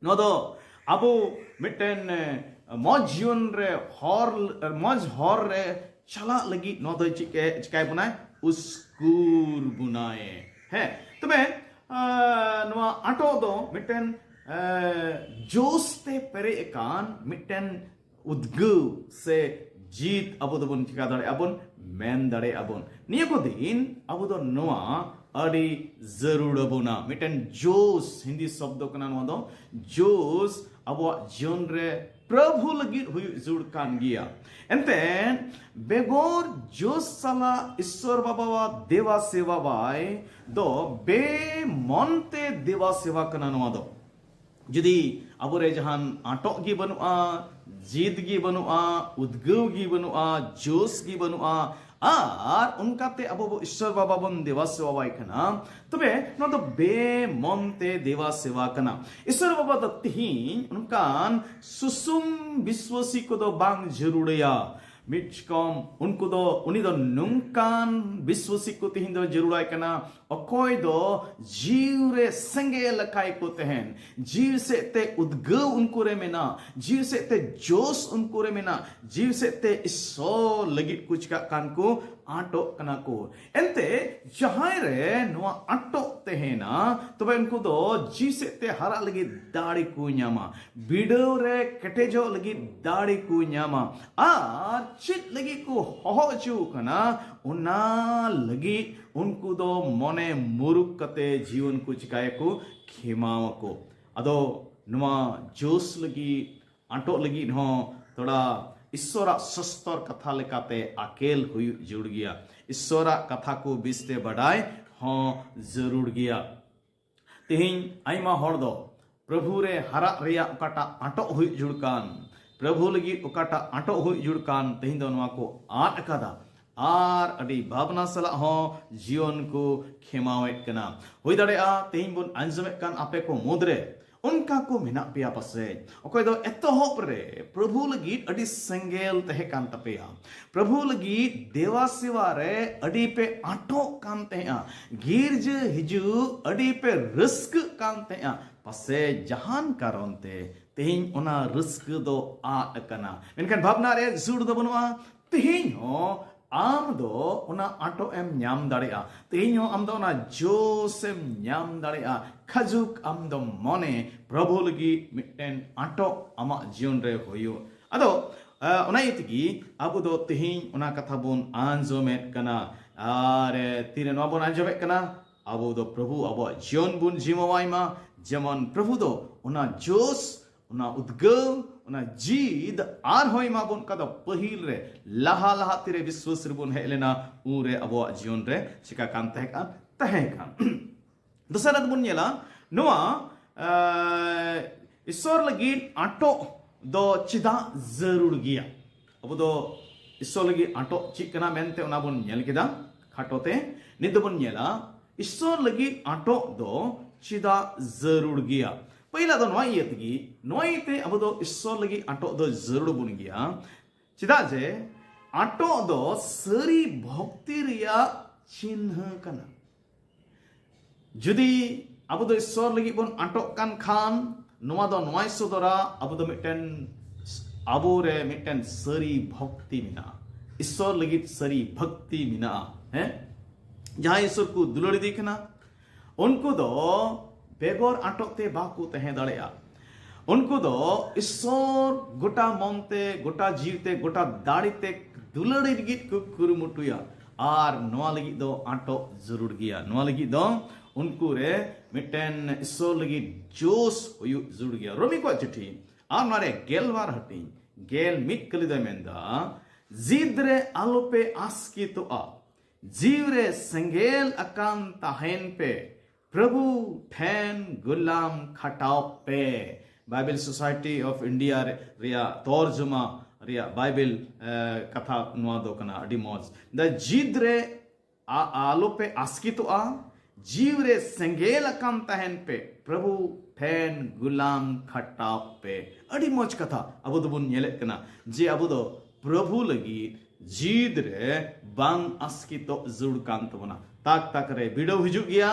ᱱᱚᱣᱟ ᱫᱚ ᱟᱵᱚ ᱢᱤᱫᱴᱮᱱ ᱢᱚᱡᱽ ᱡᱤᱭᱚᱱ ᱨᱮ ᱦᱚᱨ, ᱢᱚᱡᱽ ᱦᱚᱨ ᱨᱮ ᱪᱟᱞᱟᱜ ᱞᱟᱹᱜᱤᱫ ᱱᱚᱣᱟ ᱫᱚ ᱪᱤᱠᱟᱹ ᱪᱤᱠᱟᱹᱭ ᱵᱚᱱᱟᱭ? ᱩᱥᱠᱩᱨ ᱵᱚᱱᱟᱭ᱾ ᱦᱮᱸ, ᱛᱚᱵᱮ ᱱᱚᱣᱟ ᱟᱴᱚᱜ ᱫᱚ ᱢᱤᱫᱴᱮᱱ ᱡᱳᱥ ᱛᱮ ᱯᱮᱨᱮᱡ ᱟᱠᱟᱱ ᱢᱤᱫᱴᱮᱱ ᱩᱫᱽᱜᱟᱹᱣ ᱥᱮ ᱡᱤᱛ ᱟᱵᱚ ᱫᱚᱵᱚᱱ ᱪᱤᱠᱟ ᱫᱟᱲᱮᱭᱟᱜᱼᱟ ᱵᱚᱱ, ᱢᱮᱱ ᱫᱟᱲᱮᱭᱟᱜᱼᱟ ᱵᱚᱱ᱾ ᱱᱤᱭᱟᱹ ᱠᱚ ᱫᱤᱱ ᱟᱵᱚ ᱫᱚ ᱱᱚᱣᱟ ᱟᱹᱰᱤ ᱡᱟᱹᱨᱩᱲ ᱟᱵᱚᱱᱟ᱾ ᱢᱤᱫᱴᱮᱱ ᱡᱳᱥ, ᱦᱤᱱᱫᱤ ᱥᱚᱵᱫᱚ ᱠᱟᱱᱟ ᱱᱚᱣᱟ ᱫᱚ, ᱡᱳᱥ ᱟᱵᱚᱣᱟᱜ ᱡᱤᱭᱚᱱ ᱨᱮ ᱯᱨᱚᱵᱷᱩ ᱞᱟᱹᱜᱤᱫ ᱦᱩᱭᱩᱜ ᱡᱟᱹᱨᱩᱲ ᱠᱟᱱ ᱜᱮᱭᱟ᱾ ᱮᱱᱛᱮ ᱵᱮᱜᱚᱨ ᱡᱳᱥ ᱥᱟᱞᱟᱜ ᱤᱥᱥᱚᱨ ᱵᱟᱵᱟᱣᱟᱜ ᱫᱮᱵᱟ ᱥᱮᱵᱟ ᱵᱟᱭ ᱫᱚ ᱵᱮᱢᱚᱱ ᱛᱮ ᱫᱮᱵᱟ ᱥᱮᱵᱟ ᱠᱟᱱᱟ ᱱᱚᱣᱟ ᱫᱚ᱾ ᱡᱩᱫᱤ ᱟᱵᱚᱨᱮ ᱡᱟᱦᱟᱱ ᱟᱴᱚᱜ ᱜᱮ ᱵᱟᱹᱱᱩᱜᱼᱟ, ᱡᱤᱫ ᱜᱮ ᱵᱟᱹᱱᱩᱜᱼᱟ, ᱩᱫᱽᱜᱟᱹᱣ ᱜᱮ ᱵᱟᱹᱱᱩᱜᱼᱟ, ᱡᱳᱥ ᱜᱮ ᱵᱟᱹᱱᱩᱜᱼᱟ, ᱟᱨ ᱚᱱᱠᱟᱛᱮ ᱟᱵᱚ ᱵᱚ ᱤᱥᱥᱚᱨ ᱵᱟᱵᱟ ᱵᱚᱱ ᱫᱮᱵᱟ ᱥᱮᱵᱟᱣᱟᱭ ᱠᱟᱱᱟ, ᱛᱚᱵᱮ ᱱᱚᱣᱟ ᱫᱚ ᱵᱮᱢᱚᱱ ᱛᱮ ᱫᱮᱵᱟ ᱥᱮᱵᱟ ᱠᱟᱱᱟ᱾ ᱤᱥᱥᱚᱨ ᱵᱟᱵᱟ ᱫᱚ ᱛᱤᱦᱤᱧ ᱚᱱᱠᱟᱱ ᱥᱩᱥᱩᱢ ᱵᱤᱥᱣᱟᱥᱤ ᱠᱚᱫᱚ ᱵᱟᱝ ᱡᱟᱹᱨᱩᱲᱟᱭᱟ᱾ ᱢᱤᱫ ᱨᱚᱠᱚᱢ ᱩᱱᱠᱩ ᱫᱚ, ᱩᱱᱤ ᱫᱚ ᱱᱚᱝᱠᱟᱱ ᱵᱤᱥᱣᱟᱥᱤ ᱠᱚ ᱛᱤᱦᱤᱧ ᱫᱚ ᱡᱟᱹᱨᱩᱲᱟᱭ ᱠᱟᱱᱟ, ᱚᱠᱚᱭ ᱫᱚ ᱡᱤᱣᱤ ᱨᱮ ᱥᱮᱸᱜᱮᱞ ᱞᱮᱠᱟᱭ ᱠᱚ ᱛᱟᱦᱮᱱ, ᱡᱤᱣᱤ ᱥᱮᱫ ᱛᱮ ᱩᱫᱽᱜᱟᱹᱣ ᱩᱱᱠᱩ ᱨᱮ ᱢᱮᱱᱟᱜ, ᱡᱤᱣᱤ ᱥᱮᱫ ᱛᱮ ᱡᱳᱥ ᱩᱱᱠᱩ ᱨᱮ ᱢᱮᱱᱟᱜ, ᱡᱤᱣᱤ ᱥᱮᱫ ᱛᱮ ᱤᱥᱥᱚᱨ ᱞᱟᱹᱜᱤᱫ ᱠᱚ ᱪᱤᱠᱟᱜ ᱠᱟᱱ ᱠᱚ, ᱟᱴᱚᱜ ᱠᱟᱱᱟ ᱠᱚ᱾ ᱮᱱᱛᱮ ᱡᱟᱦᱟᱸᱭ ᱨᱮ ᱱᱚᱣᱟ ᱟᱴᱚᱜ ᱛᱟᱦᱮᱱᱟ, ᱛᱚᱵᱮ ᱩᱱᱠᱩ ᱫᱚ ᱡᱤᱣᱤ ᱥᱮᱫ ᱛᱮ ᱦᱟᱨᱟᱜ ᱞᱟᱹᱜᱤᱫ ᱫᱟᱲᱮ ᱠᱚ ᱧᱟᱢᱟ, ᱵᱤᱰᱟᱹᱣ ᱨᱮ ᱠᱮᱴᱮᱡᱚᱜ ᱞᱟᱹᱜᱤᱫ ᱫᱟᱲᱮ ᱠᱚ ᱧᱟᱢᱟ, ᱟᱨ ᱪᱮᱫ ᱞᱟᱹᱜᱤᱫ ᱠᱚ ᱦᱚᱦᱚ ᱦᱚᱪᱚ ᱠᱟᱱᱟ, ᱚᱱᱟ ᱞᱟᱹᱜᱤᱫ ᱩᱱᱠᱩ ᱫᱚ ᱢᱚᱱᱮ ᱢᱩᱨᱩᱠ ᱠᱟᱛᱮ ᱡᱤᱭᱚᱱ ᱠᱚ ᱪᱤᱠᱟᱹᱭᱟᱠᱚ? ᱠᱷᱮᱢᱟᱣᱟᱠᱚ᱾ ᱟᱫᱚ ᱱᱚᱣᱟ ᱡᱳᱥ ᱞᱟᱹᱜᱤᱫ, ᱟᱴᱚᱜ ᱞᱟᱹᱜᱤᱫ ᱦᱚᱸ ᱛᱷᱚᱲᱟ ᱤᱥᱥᱚᱨᱟᱜ ᱥᱚᱥᱛᱚᱨ ᱠᱟᱛᱷᱟ ᱞᱮᱠᱟᱛᱮ ᱟᱠᱮᱞ ᱦᱩᱭᱩᱜ ᱡᱟᱹᱨᱩᱲ ᱜᱮᱭᱟ᱾ ᱤᱥᱥᱚᱨᱟᱜ ᱠᱟᱛᱷᱟ ᱠᱚ ᱵᱮᱥᱛᱮ ᱵᱟᱰᱟᱭ ᱦᱚᱸ ᱡᱟᱹᱨᱩᱲ ᱜᱮᱭᱟ᱾ ᱛᱮᱦᱮᱧ ᱟᱭᱢᱟ ᱦᱚᱲ ᱫᱚ ᱯᱨᱚᱵᱷᱩ ᱨᱮ ᱦᱟᱨᱟᱜ ᱨᱮᱭᱟᱜ ᱚᱠᱟᱴᱟᱜ ᱟᱴᱚᱜ ᱦᱩᱭᱩᱜ ᱡᱩᱲ ᱠᱟᱱ, ᱯᱨᱚᱵᱷᱩ ᱞᱟᱹᱜᱤᱫ ᱚᱠᱟᱴᱟᱜ ᱟᱴᱚᱜ ᱦᱩᱭᱩᱜ ᱡᱩᱲ ᱠᱟᱱ, ᱛᱮᱦᱮᱧ ᱫᱚ ᱱᱚᱣᱟ ᱠᱚ ᱟᱫ ᱟᱠᱟᱫᱟ᱾ ᱟᱨ ᱟᱹᱰᱤ ᱵᱷᱟᱵᱽᱱᱟ ᱥᱟᱞᱟᱜ ᱦᱚᱸ ᱡᱤᱭᱚᱱ ᱠᱚ ᱠᱷᱮᱢᱟᱣᱮᱫ ᱠᱟᱱᱟ᱾ ᱦᱩᱭ ᱫᱟᱲᱮᱭᱟᱜᱼᱟ ᱛᱮᱦᱮᱧ ᱵᱚᱱ ᱟᱸᱡᱚᱢᱮᱫ ᱠᱟᱱ ᱟᱯᱮ ᱠᱚ ᱢᱩᱫᱽᱨᱮ ᱚᱱᱠᱟ ᱠᱚ ᱢᱮᱱᱟᱜ ᱯᱮᱭᱟ ᱯᱟᱥᱮᱡ, ᱚᱠᱚᱭ ᱫᱚ ᱮᱛᱚᱦᱚᱵ ᱨᱮ ᱯᱨᱚᱵᱷᱩ ᱞᱟᱹᱜᱤᱫ ᱟᱹᱰᱤ ᱥᱮᱸᱜᱮᱞ ᱛᱟᱦᱮᱸ ᱠᱟᱱ ᱛᱟᱯᱮᱭᱟ, ᱯᱨᱚᱵᱷᱩ ᱞᱟᱹᱜᱤᱫ ᱫᱮᱣᱟ ᱥᱮᱣᱟ ᱨᱮ ᱟᱹᱰᱤ ᱯᱮ ᱟᱸᱴᱚᱜ ᱠᱟᱱ ᱛᱟᱦᱮᱸᱜᱼᱟ, ᱜᱤᱨᱡᱟᱹ ᱦᱤᱡᱩᱜ ᱟᱹᱰᱤ ᱯᱮ ᱨᱟᱹᱥᱠᱟᱹᱜ ᱠᱟᱱ ᱛᱟᱦᱮᱸᱜᱼᱟ, ᱯᱟᱥᱮᱡ ᱡᱟᱦᱟᱱ ᱠᱟᱨᱚᱱ ᱛᱮ ᱛᱮᱦᱮᱧ ᱚᱱᱟ ᱨᱟᱹᱥᱠᱟᱹ ᱫᱚ ᱟᱫ ᱟᱠᱟᱱᱟ᱾ ᱢᱮᱱᱠᱷᱟᱱ ᱵᱷᱟᱵᱽᱱᱟ ᱨᱮᱭᱟᱜ ᱥᱩᱨ ᱫᱚ ᱵᱟᱹᱱᱩᱜᱼᱟ᱾ ᱛᱮᱦᱮᱧ ᱦᱚᱸ ᱟᱢ ᱫᱚ ᱚᱱᱟ ᱟᱸᱴᱚᱜ ᱮᱢ ᱧᱟᱢ ᱫᱟᱲᱮᱭᱟᱜᱼᱟ᱾ ᱛᱮᱦᱮᱧ ᱦᱚᱸ ᱟᱢ ᱫᱚ ᱚᱱᱟ ᱡᱳᱥ ᱮᱢ ᱧᱟᱢ ᱫᱟᱲᱮᱭᱟᱜᱼᱟ᱾ ᱠᱷᱟᱡᱩᱠ ᱟᱢ ᱫᱚ ᱢᱚᱱᱮ ᱯᱨᱚᱵᱷᱩ ᱞᱟᱹᱜᱤᱫ ᱢᱤᱫᱴᱮᱱ ᱟᱸᱴᱚᱜ ᱟᱢᱟᱜ ᱡᱤᱭᱚᱱ ᱨᱮ ᱦᱩᱭᱩᱜ᱾ ᱟᱫᱚ ᱚᱱᱟ ᱤᱭᱟᱹ ᱛᱮᱜᱮ ᱟᱵᱚ ᱫᱚ ᱛᱮᱦᱮᱧ ᱚᱱᱟ ᱠᱟᱛᱷᱟ ᱵᱚᱱ ᱟᱸᱡᱚᱢᱮᱫ ᱠᱟᱱᱟ᱾ ᱟᱨ ᱛᱤᱨᱮ ᱱᱚᱣᱟ ᱵᱚᱱ ᱟᱸᱡᱚᱢᱮᱫ ᱠᱟᱱᱟ? ᱟᱵᱚ ᱫᱚ ᱯᱨᱚᱵᱷᱩ ᱟᱵᱚᱣᱟᱜ ᱡᱤᱭᱚᱱ ᱵᱚᱱ ᱡᱤᱢᱟᱹᱣᱟᱭ ᱢᱟ᱾ ᱡᱮᱢᱚᱱ ᱯᱨᱚᱵᱷᱩ ᱫᱚ ᱚᱱᱟ ᱡᱳᱥ, ᱚᱱᱟ ᱩᱫᱽᱜᱟᱹᱣ, ᱚᱱᱟ ᱡᱤᱫ ᱟᱨᱦᱚᱸᱭ ᱮᱢᱟ ᱵᱚᱱ ᱠᱟᱫᱟ᱾ ᱯᱟᱹᱦᱤᱞ ᱨᱮ ᱞᱟᱦᱟ ᱞᱟᱦᱟ ᱛᱤᱨᱮ ᱵᱤᱥᱣᱟᱥ ᱨᱮᱵᱚᱱ ᱦᱮᱡ ᱞᱮᱱᱟ, ᱩᱱᱨᱮ ᱟᱵᱚᱣᱟᱜ ᱡᱤᱭᱚᱱ ᱨᱮ ᱪᱤᱠᱟ ᱠᱟᱱ ᱛᱟᱦᱮᱸ ᱠᱟᱱ ᱛᱟᱦᱮᱸ ᱠᱟᱱ᱾ ᱫᱚᱥᱟᱨ ᱨᱮ ᱵᱚᱱ ᱧᱮᱞᱟ ᱱᱚᱣᱟ, ᱮ, ᱤᱥᱥᱚᱨ ᱞᱟᱹᱜᱤᱫ ᱟᱸᱴᱚᱜ ᱫᱚ ᱪᱮᱫᱟᱜ ᱡᱟᱹᱨᱩᱲ ᱜᱮᱭᱟ? ᱟᱵᱚ ᱫᱚ ᱤᱥᱥᱚᱨ ᱞᱟᱹᱜᱤᱫ ᱟᱸᱴᱚᱜ ᱪᱮᱫ ᱠᱟᱱᱟ ᱢᱮᱱᱛᱮ ᱚᱱᱟ ᱵᱚᱱ ᱧᱮᱞ ᱠᱮᱫᱟ ᱠᱷᱟᱴᱚ ᱛᱮ᱾ ᱱᱤᱛ ᱫᱚᱵᱚᱱ ᱧᱮᱞᱟ ᱤᱥᱥᱚᱨ ᱞᱟᱹᱜᱤᱫ ᱟᱸᱴᱚᱜ ᱫᱚ ᱪᱮᱫᱟᱜ ᱡᱟᱹᱨᱩᱲ ᱜᱮᱭᱟ᱾ ᱯᱟᱹᱦᱤᱞᱟ ᱫᱚ ᱱᱚᱣᱟ ᱤᱭᱟᱹ ᱛᱮᱜᱮ, ᱱᱚᱣᱟ ᱤᱭᱟᱹᱛᱮ ᱟᱵᱚ ᱫᱚ ᱤᱥᱥᱚᱨ ᱞᱟᱹᱜᱤᱫ ᱟᱸᱴᱚᱜ ᱫᱚ ᱡᱟᱹᱨᱩᱲ ᱵᱚᱱ ᱜᱮᱭᱟ᱾ ᱪᱮᱫᱟᱜ ᱡᱮ ᱟᱸᱴᱚᱜ ᱫᱚ ᱥᱟᱹᱨᱤ ᱵᱷᱚᱠᱛᱤ ᱨᱮᱭᱟᱜ ᱪᱤᱱᱦᱟᱹ ᱠᱟᱱᱟ᱾ ᱡᱩᱫᱤ ᱟᱵᱚ ᱫᱚ ᱤᱥᱥᱚᱨ ᱞᱟᱹᱜᱤᱫ ᱵᱚᱱ ᱟᱸᱴᱚᱜ ᱠᱟᱱ ᱠᱷᱟᱱ, ᱱᱚᱣᱟ ᱫᱚ ᱱᱚᱣᱟᱭ ᱥᱚᱫᱚᱨᱟ, ᱟᱵᱚ ᱫᱚ ᱢᱤᱫᱴᱮᱱ, ᱟᱵᱚᱨᱮ ᱢᱤᱫᱴᱮᱱ ᱥᱟᱹᱨᱤ ᱵᱷᱚᱠᱛᱤ ᱢᱮᱱᱟᱜᱼᱟ, ᱤᱥᱥᱚᱨ ᱞᱟᱹᱜᱤᱫ ᱥᱟᱹᱨᱤ ᱵᱷᱚᱠᱛᱤ ᱢᱮᱱᱟᱜᱼᱟ᱾ ᱦᱮᱸ, ᱡᱟᱦᱟᱸᱭ ᱤᱥᱥᱚᱨ ᱠᱚ ᱫᱩᱞᱟᱹᱲ ᱤᱫᱤ ᱠᱟᱱᱟ, ᱩᱱᱠᱩ ᱫᱚ ᱵᱮᱜᱚᱨ ᱟᱸᱴᱚᱜ ᱛᱮ ᱵᱟᱠᱚ ᱛᱟᱦᱮᱸ ᱫᱟᱲᱮᱭᱟᱜᱼᱟ᱾ ᱩᱱᱠᱩ ᱫᱚ ᱤᱥᱥᱚᱨ ᱜᱚᱴᱟ ᱢᱚᱱ ᱛᱮ, ᱜᱚᱴᱟ ᱡᱤᱣᱤ ᱛᱮ, ᱜᱚᱴᱟ ᱫᱟᱲᱮ ᱛᱮ ᱫᱩᱞᱟᱹᱲ ᱞᱟᱹᱜᱤᱫ ᱠᱚ ᱠᱩᱨᱩᱢᱩᱴᱩᱭᱟ᱾ ᱟᱨ ᱱᱚᱣᱟ ᱞᱟᱹᱜᱤᱫ ᱫᱚ ᱟᱸᱴᱚᱜ ᱡᱟᱹᱨᱩᱲ ᱜᱮᱭᱟ᱾ ᱱᱚᱣᱟ ᱞᱟᱹᱜᱤᱫ ᱫᱚ ᱩᱱᱠᱩ ᱨᱮ ᱢᱤᱫᱴᱮᱱ ᱤᱥᱥᱚᱨ ᱞᱟᱹᱜᱤᱫ ᱡᱳᱥ ᱦᱩᱭᱩᱜ ᱡᱟᱹᱨᱩᱲ ᱜᱮᱭᱟ᱾ ᱨᱳᱢᱤ ᱠᱚᱣᱟᱜ ᱪᱤᱴᱷᱤ ᱟᱨ ᱱᱚᱣᱟ ᱨᱮ ᱜᱮᱞ ᱵᱟᱨ ᱦᱟᱹᱴᱤᱧ ᱜᱮᱞ ᱢᱤᱫ ᱠᱟᱹᱞᱤ ᱫᱚᱭ ᱢᱮᱱᱫᱟ, ᱡᱤᱫ ᱨᱮ ᱟᱞᱚᱯᱮ ᱟᱥᱠᱮᱛᱚᱜᱼᱟ, ᱡᱤᱣᱤ ᱨᱮ ᱥᱮᱸᱜᱮᱞ ᱟᱠᱟᱱ ᱛᱟᱦᱮᱱ ᱯᱮ, ᱯᱨᱚᱵᱷᱩ ᱴᱷᱮᱱ ᱜᱩᱞᱟᱢ ᱠᱷᱟᱴᱟᱣ ᱯᱮ᱾ ᱵᱟᱭᱵᱮᱞ ᱥᱳᱥᱟᱭᱴᱤ ᱚᱯᱷ ᱤᱱᱰᱤᱭᱟ ᱨᱮᱭᱟᱜ ᱛᱚᱨᱡᱚᱢᱟ ᱨᱮᱭᱟᱜ ᱵᱟᱭᱵᱮᱞ ᱠᱟᱛᱷᱟ ᱱᱚᱣᱟ ᱫᱚ ᱠᱟᱱᱟ᱾ ᱟᱹᱰᱤ ᱢᱚᱡᱽ᱾ ᱫᱟ ᱡᱤᱫ ᱨᱮ ᱟᱞᱚᱯᱮ ᱟᱥᱠᱤᱛᱚᱜᱼᱟ, ᱡᱤᱣᱤ ᱨᱮ ᱥᱮᱸᱜᱮᱞ ᱟᱠᱟᱱ ᱛᱟᱦᱮᱱ ᱯᱮ, ᱯᱨᱚᱵᱷᱩ ᱴᱷᱮᱱ ᱜᱩᱞᱟᱢ ᱠᱷᱟᱴᱟᱣ ᱯᱮ᱾ ᱟᱹᱰᱤ ᱢᱚᱡᱽ ᱠᱟᱛᱷᱟ᱾ ᱟᱵᱚ ᱫᱚᱵᱚᱱ ᱧᱮᱞᱮᱫ ᱠᱟᱱᱟ ᱡᱮ ᱟᱵᱚ ᱫᱚ ᱯᱨᱚᱵᱷᱩ ᱞᱟᱹᱜᱤᱫ ᱡᱤᱫ ᱨᱮ ᱵᱟᱝ ᱟᱥᱠᱤᱛᱚᱜ ᱡᱟᱹᱨᱩᱲ ᱠᱟᱱ ᱛᱟᱵᱚᱱᱟ᱾ ᱛᱟᱠ ᱛᱟᱠ ᱨᱮ ᱵᱤᱰᱟᱹᱣ ᱦᱤᱡᱩᱜ ᱜᱮᱭᱟ,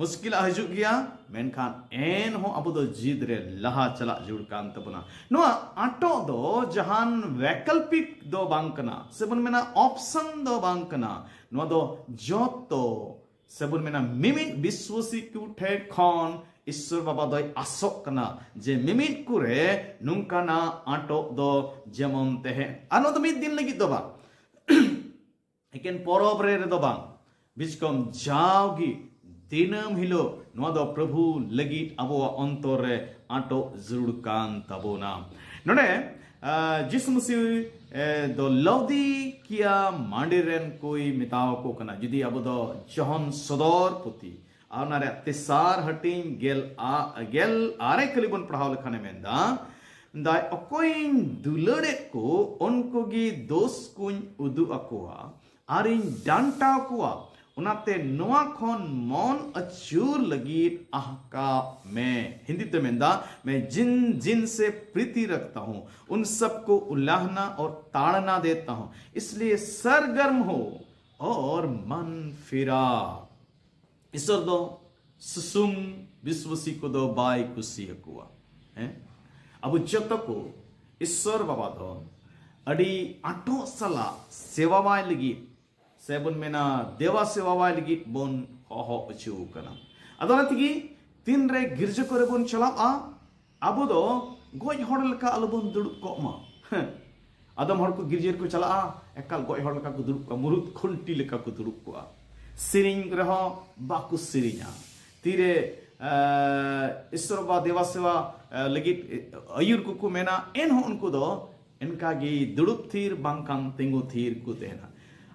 ᱢᱩᱥᱠᱤᱞᱟᱜ ᱦᱤᱡᱩᱜ ᱜᱮᱭᱟ, ᱢᱮᱱᱠᱷᱟᱱ ᱮᱱᱦᱚᱸ ᱟᱵᱚ ᱫᱚ ᱡᱤᱫ ᱨᱮ ᱞᱟᱦᱟ ᱪᱟᱞᱟᱜ ᱡᱟᱹᱨᱩᱲ ᱠᱟᱱ ᱛᱟᱵᱚᱱᱟ᱾ ᱱᱚᱣᱟ ᱟᱴᱚᱜ ᱫᱚ ᱡᱟᱦᱟᱱ ᱵᱮᱠᱚᱞᱯᱤᱠ ᱫᱚ ᱵᱟᱝ ᱠᱟᱱᱟ, ᱥᱮᱵᱚᱱ ᱢᱮᱱᱟ ᱚᱯᱥᱚᱱ ᱫᱚ ᱵᱟᱝ ᱠᱟᱱᱟ᱾ ᱱᱚᱣᱟ ᱫᱚ ᱡᱚᱛᱚ, ᱥᱮᱵᱚᱱ ᱢᱮᱱᱟ ᱢᱤᱢᱤᱫ ᱵᱤᱥᱣᱟᱥᱤ ᱠᱚ ᱴᱷᱮᱱ ᱠᱷᱚᱱ ᱤᱥᱥᱚᱨ ᱵᱟᱵᱟ ᱫᱚᱭ ᱟᱥᱚᱜ ᱠᱟᱱᱟ ᱡᱮ ᱢᱤᱢᱤᱫ ᱠᱚᱨᱮ ᱱᱚᱝᱠᱟᱱᱟᱜ ᱟᱴᱚᱜ ᱫᱚ ᱡᱮᱢᱚᱱ ᱛᱟᱦᱮᱸ᱾ ᱟᱨ ᱱᱚᱣᱟ ᱫᱚ ᱢᱤᱫ ᱫᱤᱱ ᱞᱟᱹᱜᱤᱫ ᱫᱚ ᱵᱟᱝ, ᱮᱠᱮᱱ ᱯᱚᱨᱚᱵᱽ ᱨᱮ ᱨᱮᱫᱚ ᱵᱟᱝ, ᱵᱤᱪᱠᱚᱢ ᱡᱟᱣᱜᱮ ᱫᱤᱱᱟᱹᱢ ᱦᱤᱞᱳᱜ ᱱᱚᱣᱟ ᱫᱚ ᱯᱨᱚᱵᱷᱩ ᱞᱟᱹᱜᱤᱫ ᱟᱵᱚᱣᱟᱜ ᱚᱱᱛᱚᱨ ᱨᱮ ᱟᱴᱚᱜ ᱡᱟᱹᱨᱩᱲ ᱠᱟᱱ ᱛᱟᱵᱚᱱᱟ᱾ ᱱᱚᱰᱮ, ᱟ, ᱡᱤᱥᱩ ᱢᱟᱹᱥᱤ, ᱮ, ᱫᱚ ᱞᱟᱣᱫᱤᱠᱤᱭᱟ ᱢᱟᱹᱰᱤ ᱨᱮᱱ ᱠᱚᱭ ᱢᱮᱛᱟᱣ ᱠᱚ ᱠᱟᱱᱟ᱾ ᱡᱩᱫᱤ ᱟᱵᱚ ᱫᱚ ᱡᱚᱦᱚᱱ ᱥᱚᱫᱚᱨ ᱯᱩᱛᱷᱤ ᱟᱨ ᱚᱱᱟ ᱨᱮᱭᱟᱜ ᱛᱮᱥᱟᱨ ᱦᱟᱹᱴᱤᱧ ᱜᱮᱞ ᱟ-, ᱜᱮᱞ ᱟᱨᱮ ᱠᱷᱟᱹᱞᱤ ᱵᱚᱱ ᱯᱟᱲᱦᱟᱣ ᱞᱮᱠᱷᱟᱱᱮ ᱢᱮᱱᱫᱟ, ᱫᱟᱭ, ᱚᱠᱚᱭᱤᱧ ᱫᱩᱞᱟᱹᱲᱮᱫ ᱠᱚ, ᱩᱱᱠᱩ ᱜᱮ ᱫᱳᱥ ᱠᱚᱧ ᱩᱫᱩᱜ ᱟᱠᱚᱣᱟ ᱟᱨᱤᱧ ᱰᱟᱱᱴᱟᱣ ᱠᱚᱣᱟ᱾ ᱚᱱᱟᱛᱮ ᱱᱚᱣᱟ ᱠᱷᱚᱱ ᱢᱚᱱ ᱟᱹᱪᱩᱨ ᱞᱟᱹᱜᱤᱫ ᱟᱦᱠᱟᱣ ᱢᱮ᱾ ᱦᱤᱱᱫᱤ ᱛᱮ ᱢᱮᱱᱫᱟ, मैं जिन जिन से प्रीति रखता हूँ, उन सबको उलाहना और ताड़ना देता हूँ, इसलिए सरगर्म हो और मन फिरा। ईश्वर ᱫᱚ ᱥᱩᱥᱩᱢ ᱵᱤᱥᱣᱟᱥᱤ ᱠᱚᱫᱚ ᱵᱟᱭ ᱠᱩᱥᱤ ᱟᱠᱚᱣᱟ᱾ ᱦᱮᱸ, ᱟᱵᱚ ᱡᱚᱛᱚ ᱠᱚ ᱤᱥᱥᱚᱨ ᱵᱟᱵᱟ ᱫᱚ ᱟᱹᱰᱤ ᱟᱴᱚᱜ ᱥᱟᱞᱟᱜ ᱥᱮᱵᱟᱣᱟᱭ ᱞᱟᱹᱜᱤᱫ, ᱥᱮ ᱵᱚᱱ ᱢᱮᱱᱟ ᱫᱮᱵᱟ ᱥᱮᱵᱟᱣᱟᱭ ᱞᱟᱹᱜᱤᱫ ᱵᱚᱱ ᱦᱚᱦᱚ ᱦᱚᱪᱚ ᱟᱠᱟᱱᱟ᱾ ᱟᱫᱚ ᱚᱱᱟ ᱛᱮᱜᱮ ᱛᱤᱱᱨᱮ ᱜᱤᱨᱡᱟᱹ ᱠᱚᱨᱮ ᱵᱚᱱ ᱪᱟᱞᱟᱜᱼᱟ, ᱟᱵᱚ ᱫᱚ ᱜᱚᱡ ᱦᱚᱲ ᱞᱮᱠᱟ ᱟᱞᱚᱵᱚᱱ ᱫᱩᱲᱩᱵ ᱠᱚᱜ ᱢᱟ᱾ ᱟᱫᱚᱢ ᱦᱚᱲ ᱠᱚ ᱜᱤᱨᱡᱟᱹ ᱨᱮᱠᱚ ᱪᱟᱞᱟᱜᱼᱟ, ᱮᱠᱟᱞ ᱜᱚᱡ ᱦᱚᱲ ᱞᱮᱠᱟ ᱠᱚ ᱫᱩᱲᱩᱵ ᱠᱚᱜᱼᱟ, ᱢᱩᱨᱩᱫ ᱠᱷᱩᱱᱴᱤ ᱞᱮᱠᱟ ᱠᱚ ᱫᱩᱲᱩᱵ ᱠᱚᱜᱼᱟ᱾ ᱥᱮᱨᱮᱧ ᱨᱮᱦᱚᱸ ᱵᱟᱠᱚ ᱥᱮᱨᱮᱧᱟ᱾ ᱛᱤᱨᱮ, ᱮ, ᱤᱥᱥᱚᱨ ᱵᱟᱵᱟ ᱫᱮᱵᱟ ᱥᱮᱵᱟ, ᱮ, ᱞᱟᱹᱜᱤᱫ ᱟᱹᱭᱩᱨ ᱠᱚᱠᱚ ᱢᱮᱱᱟ, ᱮᱱᱦᱚᱸ ᱩᱱᱠᱩ ᱫᱚ ᱮᱱᱠᱟ ᱜᱮ ᱫᱩᱲᱩᱵ ᱛᱷᱤᱨ ᱵᱟᱝᱠᱷᱟᱱ ᱛᱤᱸᱜᱩ ᱛᱷᱤᱨ ᱠᱚ ᱛᱟᱦᱮᱱᱟ᱾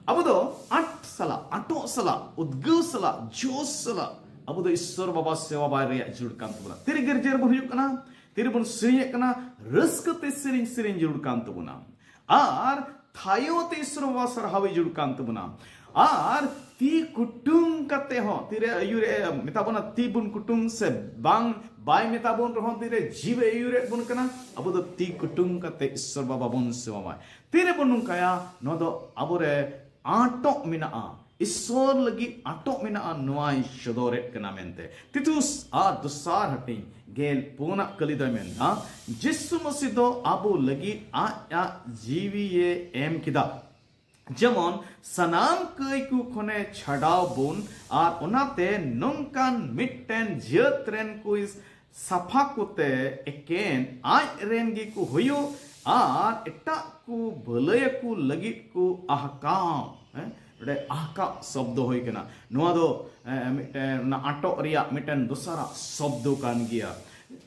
ᱟᱵᱚ ᱫᱚ ᱟᱸᱴ ᱥᱟᱞᱟᱜ, ᱟᱸᱴᱚᱜ ᱥᱟᱞᱟᱜ, ᱩᱫᱽᱜᱟᱹᱣ ᱥᱟᱞᱟᱜ, ᱡᱳᱥ ᱥᱟᱞᱟᱜ ᱟᱵᱚ ᱫᱚ ᱤᱥᱥᱚᱨ ᱵᱟᱵᱟ ᱥᱮᱵᱟ ᱵᱟᱭ ᱨᱮᱭᱟᱜ ᱡᱟᱹᱨᱩᱲ ᱠᱟᱱ ᱛᱟᱵᱚᱱᱟ᱾ ᱛᱤᱨᱮ ᱜᱤᱨᱡᱟᱹ ᱨᱮᱵᱚᱱ ᱦᱩᱭᱩᱜ ᱠᱟᱱᱟ? ᱛᱤᱨᱮᱵᱚᱱ ᱥᱮᱨᱮᱧᱮᱫ ᱠᱟᱱᱟ, ᱨᱟᱹᱥᱠᱟᱹ ᱛᱮ ᱥᱮᱨᱮᱧ ᱥᱮᱨᱮᱧ ᱡᱟᱹᱨᱩᱲ ᱠᱟᱱ ᱛᱟᱵᱚᱱᱟ᱾ ᱟᱨ ᱛᱷᱟᱭᱚ ᱛᱮ ᱤᱥᱚᱨ ᱵᱟᱵᱟ ᱥᱟᱨᱦᱟᱣ ᱡᱟᱹᱨᱩᱲ ᱠᱟᱱ ᱛᱟᱵᱚᱱᱟ᱾ ᱟᱨ ᱛᱤ ᱠᱩᱴᱩᱢ ᱠᱟᱛᱮ ᱦᱚᱸ, ᱛᱤᱨᱮ ᱟᱹᱭᱩᱨᱮ ᱢᱮᱛᱟ ᱵᱚᱱᱟ ᱛᱤ ᱵᱚᱱ ᱠᱩᱴᱩᱢ ᱥᱮ ᱵᱟᱝ, ᱵᱟᱭ ᱢᱮᱛᱟ ᱵᱚᱱ ᱨᱮᱦᱚᱸ, ᱛᱤᱨᱮ ᱡᱤᱣᱤ ᱟᱹᱭᱩᱨᱮᱫ ᱵᱚᱱ ᱠᱟᱱᱟ, ᱟᱵᱚ ᱫᱚ ᱛᱤ ᱠᱩᱴᱩᱢ ᱠᱟᱛᱮ ᱤᱥᱚᱨ ᱵᱟᱵᱟ ᱵᱚᱱ ᱥᱮᱵᱟᱣᱟᱭ᱾ ᱛᱤᱨᱮᱵᱚᱱ ᱱᱚᱝᱠᱟᱭᱟ, ᱱᱚᱣᱟ ᱫᱚ ᱟᱵᱚᱨᱮ ᱟᱸᱴᱚᱜ ᱢᱮᱱᱟᱜᱼᱟ, ᱤᱥᱚᱨ ᱞᱟᱹᱜᱤᱫ ᱟᱸᱴᱚᱜ ᱢᱮᱱᱟᱜᱼᱟ, ᱱᱚᱣᱟᱭ ᱥᱚᱫᱚᱨᱮᱫ ᱠᱟᱱᱟ ᱢᱮᱱᱛᱮ᱾ ᱛᱤᱛᱩᱥ ᱟᱨ ᱫᱚᱥᱟᱨ ᱦᱟᱹᱴᱤᱧ ᱜᱮᱞ ᱯᱩᱱᱟᱜ ᱠᱟᱹᱞᱤ ᱫᱚᱭ ᱢᱮᱱᱫᱟ, ᱡᱤᱥᱩ ᱢᱟᱹᱥᱤ ᱫᱚ ᱟᱵᱚ ᱞᱟᱹᱜᱤᱫ ᱟᱡ ᱟᱜ ᱡᱤᱣᱤᱭᱮ ᱮᱢ ᱠᱮᱫᱟ, ᱡᱮᱢᱚᱱ ᱥᱟᱱᱟᱢ ᱠᱟᱹᱭ ᱠᱚ ᱠᱷᱚᱱᱮ ᱪᱷᱟᱰᱟᱣ ᱵᱚᱱ, ᱟᱨ ᱚᱱᱟᱛᱮ ᱱᱚᱝᱠᱟᱱ ᱢᱤᱫᱴᱮᱱ ᱡᱟᱹᱛ ᱨᱮᱱ ᱠᱚᱭ ᱥᱟᱯᱷᱟ ᱠᱚᱛᱮ ᱮᱠᱮᱱ ᱟᱡ ᱨᱮᱱ ᱜᱮᱠᱚ ᱦᱩᱭᱩᱜ, ᱟᱨ ᱮᱴᱟᱜ ᱠᱚ ᱵᱷᱟᱹᱞᱟᱹᱭᱟᱠᱚ ᱞᱟᱹᱜᱤᱫ ᱠᱚ ᱟᱦᱠᱟᱣ᱾ ᱦᱮᱸ, ᱱᱚᱰᱮ ᱟᱦᱠᱟᱣ ᱥᱚᱵᱫᱚ ᱦᱩᱭ ᱠᱟᱱᱟ᱾ ᱱᱚᱣᱟ ᱫᱚ, ᱮ, ᱢᱤᱫᱴᱮᱱ ᱚᱱᱟ ᱟᱴᱚᱜ ᱨᱮᱭᱟᱜ ᱢᱤᱫᱴᱮᱱ ᱫᱚᱥᱟᱨᱟᱜ ᱥᱚᱵᱫᱚ ᱠᱟᱱ ᱜᱮᱭᱟ᱾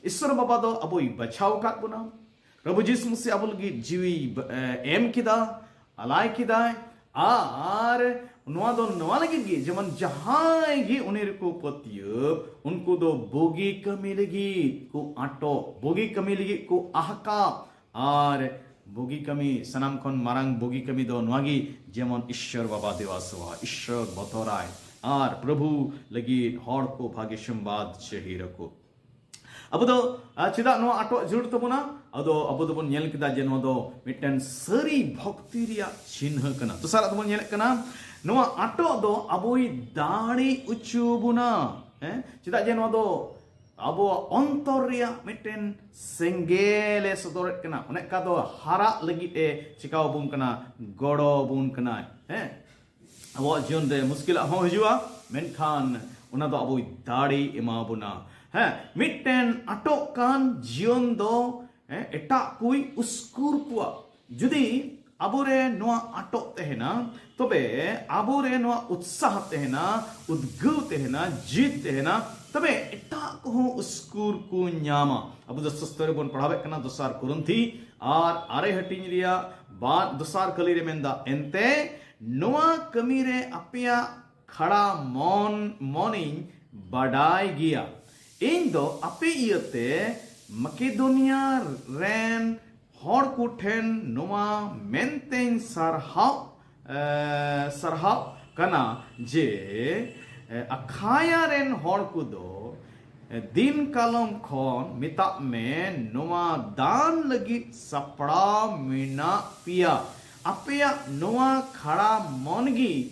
ᱤᱥᱚᱨ ᱵᱟᱵᱟ ᱫᱚ ᱟᱵᱚᱭ ᱵᱟᱪᱷᱟᱣ ᱟᱠᱟᱫ ᱵᱚᱱᱟ᱾ ᱯᱨᱚᱵᱷᱩ ᱡᱤᱥᱩ ᱢᱟᱥᱤ ᱟᱵᱚ ᱞᱟᱹᱜᱤᱫ ᱡᱤᱣᱤ, ᱮ, ᱮᱢ ᱠᱮᱫᱟ, ᱟᱞᱟᱭ ᱠᱮᱫᱟᱭ᱾ ᱟᱨ ᱱᱚᱣᱟ ᱫᱚ ᱱᱚᱣᱟ ᱞᱟᱹᱜᱤᱫ ᱜᱮ, ᱡᱮᱢᱚᱱ ᱡᱟᱦᱟᱸᱭ ᱜᱮ ᱩᱱᱤ ᱨᱮᱠᱚ ᱯᱟᱹᱛᱭᱟᱹᱣ, ᱩᱱᱠᱩ ᱫᱚ ᱵᱩᱜᱤ ᱠᱟᱹᱢᱤ ᱞᱟᱹᱜᱤᱫ ᱠᱚ ᱟᱴᱚᱜ, ᱵᱩᱜᱤ ᱠᱟᱹᱢᱤ ᱞᱟᱹᱜᱤᱫ ᱠᱚ ᱟᱦᱠᱟ᱾ ᱟᱨ ᱵᱩᱜᱤ ᱠᱟᱹᱢᱤ, ᱥᱟᱱᱟᱢ ᱠᱷᱚᱱ ᱢᱟᱨᱟᱝ ᱵᱩᱜᱤ ᱠᱟᱹᱢᱤ ᱫᱚ ᱱᱚᱣᱟ ᱜᱮ, ᱡᱮᱢᱚᱱ ᱤᱥᱥᱚᱨ ᱵᱟᱵᱟ ᱫᱮᱵᱟ ᱥᱮᱵᱟ, ᱤᱥᱥᱚᱨ ᱵᱚᱛᱚᱨᱟᱭ, ᱟᱨ ᱯᱨᱚᱵᱷᱩ ᱞᱟᱹᱜᱤᱫ ᱦᱚᱲ ᱠᱚ ᱵᱷᱟᱜᱮ ᱥᱚᱢᱵᱟᱫ ᱪᱟᱹᱦᱤᱨ ᱟᱠᱚ᱾ ᱟᱵᱚ ᱫᱚ, ᱟ, ᱪᱮᱫᱟᱜ ᱱᱚᱣᱟ ᱟᱴᱚᱜ ᱡᱟᱹᱨᱩᱲ ᱛᱟᱵᱚᱱᱟ? ᱟᱫᱚ ᱟᱵᱚ ᱫᱚᱵᱚᱱ ᱧᱮᱞ ᱠᱮᱫᱟ ᱡᱮ ᱱᱚᱣᱟ ᱫᱚ ᱢᱤᱫᱴᱮᱱ ᱥᱟᱹᱨᱤ ᱵᱷᱚᱠᱛᱤ ᱨᱮᱭᱟᱜ ᱪᱤᱱᱦᱟᱹ ᱠᱟᱱᱟ᱾ ᱫᱚᱥᱟᱨᱟᱜ ᱫᱚᱵᱚᱱ ᱧᱮᱞᱮᱫ ᱠᱟᱱᱟ, ᱱᱚᱣᱟ ᱟᱴᱚᱜ ᱫᱚ ᱟᱵᱚᱭ ᱫᱟᱲᱮ ᱦᱚᱪᱚ ᱵᱚᱱᱟ᱾ ᱦᱮᱸ, ᱪᱮᱫᱟᱜ ᱡᱮ ᱱᱚᱣᱟ ᱫᱚ ᱟᱵᱚᱣᱟᱜ ᱚᱱᱛᱚᱨ ᱨᱮᱭᱟᱜ ᱢᱤᱫᱴᱮᱱ ᱥᱮᱸᱜᱮᱞ ᱮ ᱥᱚᱫᱚᱨᱮᱫ ᱠᱟᱱᱟ᱾ ᱚᱱᱮ ᱚᱱᱠᱟ ᱫᱚ ᱦᱟᱨᱟᱜ ᱞᱟᱹᱜᱤᱫ ᱮ ᱪᱤᱠᱟᱣ ᱟᱵᱚᱱ ᱠᱟᱱᱟ, ᱜᱚᱲᱚ ᱟᱵᱚᱱ ᱠᱟᱱᱟᱭ᱾ ᱦᱮᱸ, ᱟᱵᱚᱣᱟᱜ ᱡᱤᱭᱚᱱ ᱨᱮ ᱢᱩᱥᱠᱤᱞᱟᱜ ᱦᱚᱸ ᱦᱤᱡᱩᱜᱼᱟ, ᱢᱮᱱᱠᱷᱟᱱ ᱚᱱᱟ ᱫᱚ ᱟᱵᱚᱭ ᱫᱟᱲᱮᱭ ᱮᱢᱟ ᱵᱚᱱᱟ᱾ ᱦᱮᱸ, ᱢᱤᱫᱴᱮᱱ ᱟᱴᱚᱜ ᱠᱟᱱ ᱡᱤᱭᱚᱱ ᱫᱚ, ᱦᱮᱸ, ᱮᱴᱟᱜ ᱠᱚᱭ ᱩᱥᱠᱩᱨ ᱠᱚᱣᱟ᱾ ᱡᱩᱫᱤ ᱟᱵᱚᱨᱮ ᱱᱚᱣᱟ ᱟᱴᱚᱜ ᱛᱟᱦᱮᱱᱟ, ᱛᱚᱵᱮ ᱟᱵᱚᱨᱮ ᱱᱚᱣᱟ ᱩᱛᱥᱟᱦ ᱛᱟᱦᱮᱱᱟ, ᱩᱫᱽᱜᱟᱹᱣ ᱛᱟᱦᱮᱱᱟ, ᱡᱤᱫ ᱛᱟᱦᱮᱱᱟ, ᱛᱚᱵᱮ ᱮᱴᱟᱜ ᱠᱚᱦᱚᱸ ᱩᱥᱠᱩᱨ ᱠᱚ ᱧᱟᱢᱟ᱾ ᱟᱵᱚ ᱫᱚ ᱥᱟᱥᱛᱚ ᱨᱮᱵᱚᱱ ᱯᱟᱲᱦᱟᱣᱮᱫ ᱠᱟᱱᱟ, ᱫᱚᱥᱟᱨ ᱠᱚᱨᱤᱱᱛᱷᱤ ᱟᱨ ᱟᱨᱮ ᱦᱟᱹᱴᱤᱧ ᱨᱮᱭᱟᱜ ᱵᱟᱨ, ᱫᱚᱥᱟᱨ ᱠᱟᱹᱞᱤ ᱨᱮ ᱢᱮᱱᱫᱟ, ᱮᱱᱛᱮ ᱱᱚᱣᱟ ᱠᱟᱹᱢᱤ ᱨᱮ ᱟᱯᱮᱭᱟᱜ ᱠᱷᱟᱲᱟ ᱢᱚᱱ, ᱢᱚᱱᱤᱧ ᱵᱟᱰᱟᱭ ᱜᱮᱭᱟ᱾ ᱤᱧ ᱫᱚ ᱟᱯᱮ ᱤᱭᱟᱹᱛᱮ ᱢᱟᱠᱮᱫᱳᱱᱤᱭᱟ ᱨᱮᱱ ᱦᱚᱲ ᱠᱚ ᱴᱷᱮᱱ ᱱᱚᱣᱟ ᱢᱮᱱᱛᱮᱧ ᱥᱟᱨᱦᱟᱣ ᱮ, ᱥᱟᱨᱦᱟᱣ ᱠᱟᱱᱟ ᱡᱮ ᱮ, ᱟᱠᱷᱟᱭᱟ ᱨᱮᱱ ᱦᱚᱲ ᱠᱚᱫᱚ ᱮ, ᱫᱤᱱ ᱠᱟᱞᱚᱢ ᱠᱷᱚᱱ ᱢᱮᱛᱟᱜ ᱢᱮ ᱱᱚᱣᱟ ᱫᱟᱱ ᱞᱟᱹᱜᱤᱫ ᱥᱟᱯᱲᱟᱣ ᱢᱮᱱᱟᱜ ᱯᱮᱭᱟ᱾ ᱟᱯᱮᱭᱟᱜ ᱱᱚᱣᱟ ᱠᱷᱟᱲᱟ ᱢᱚᱱ ᱜᱮ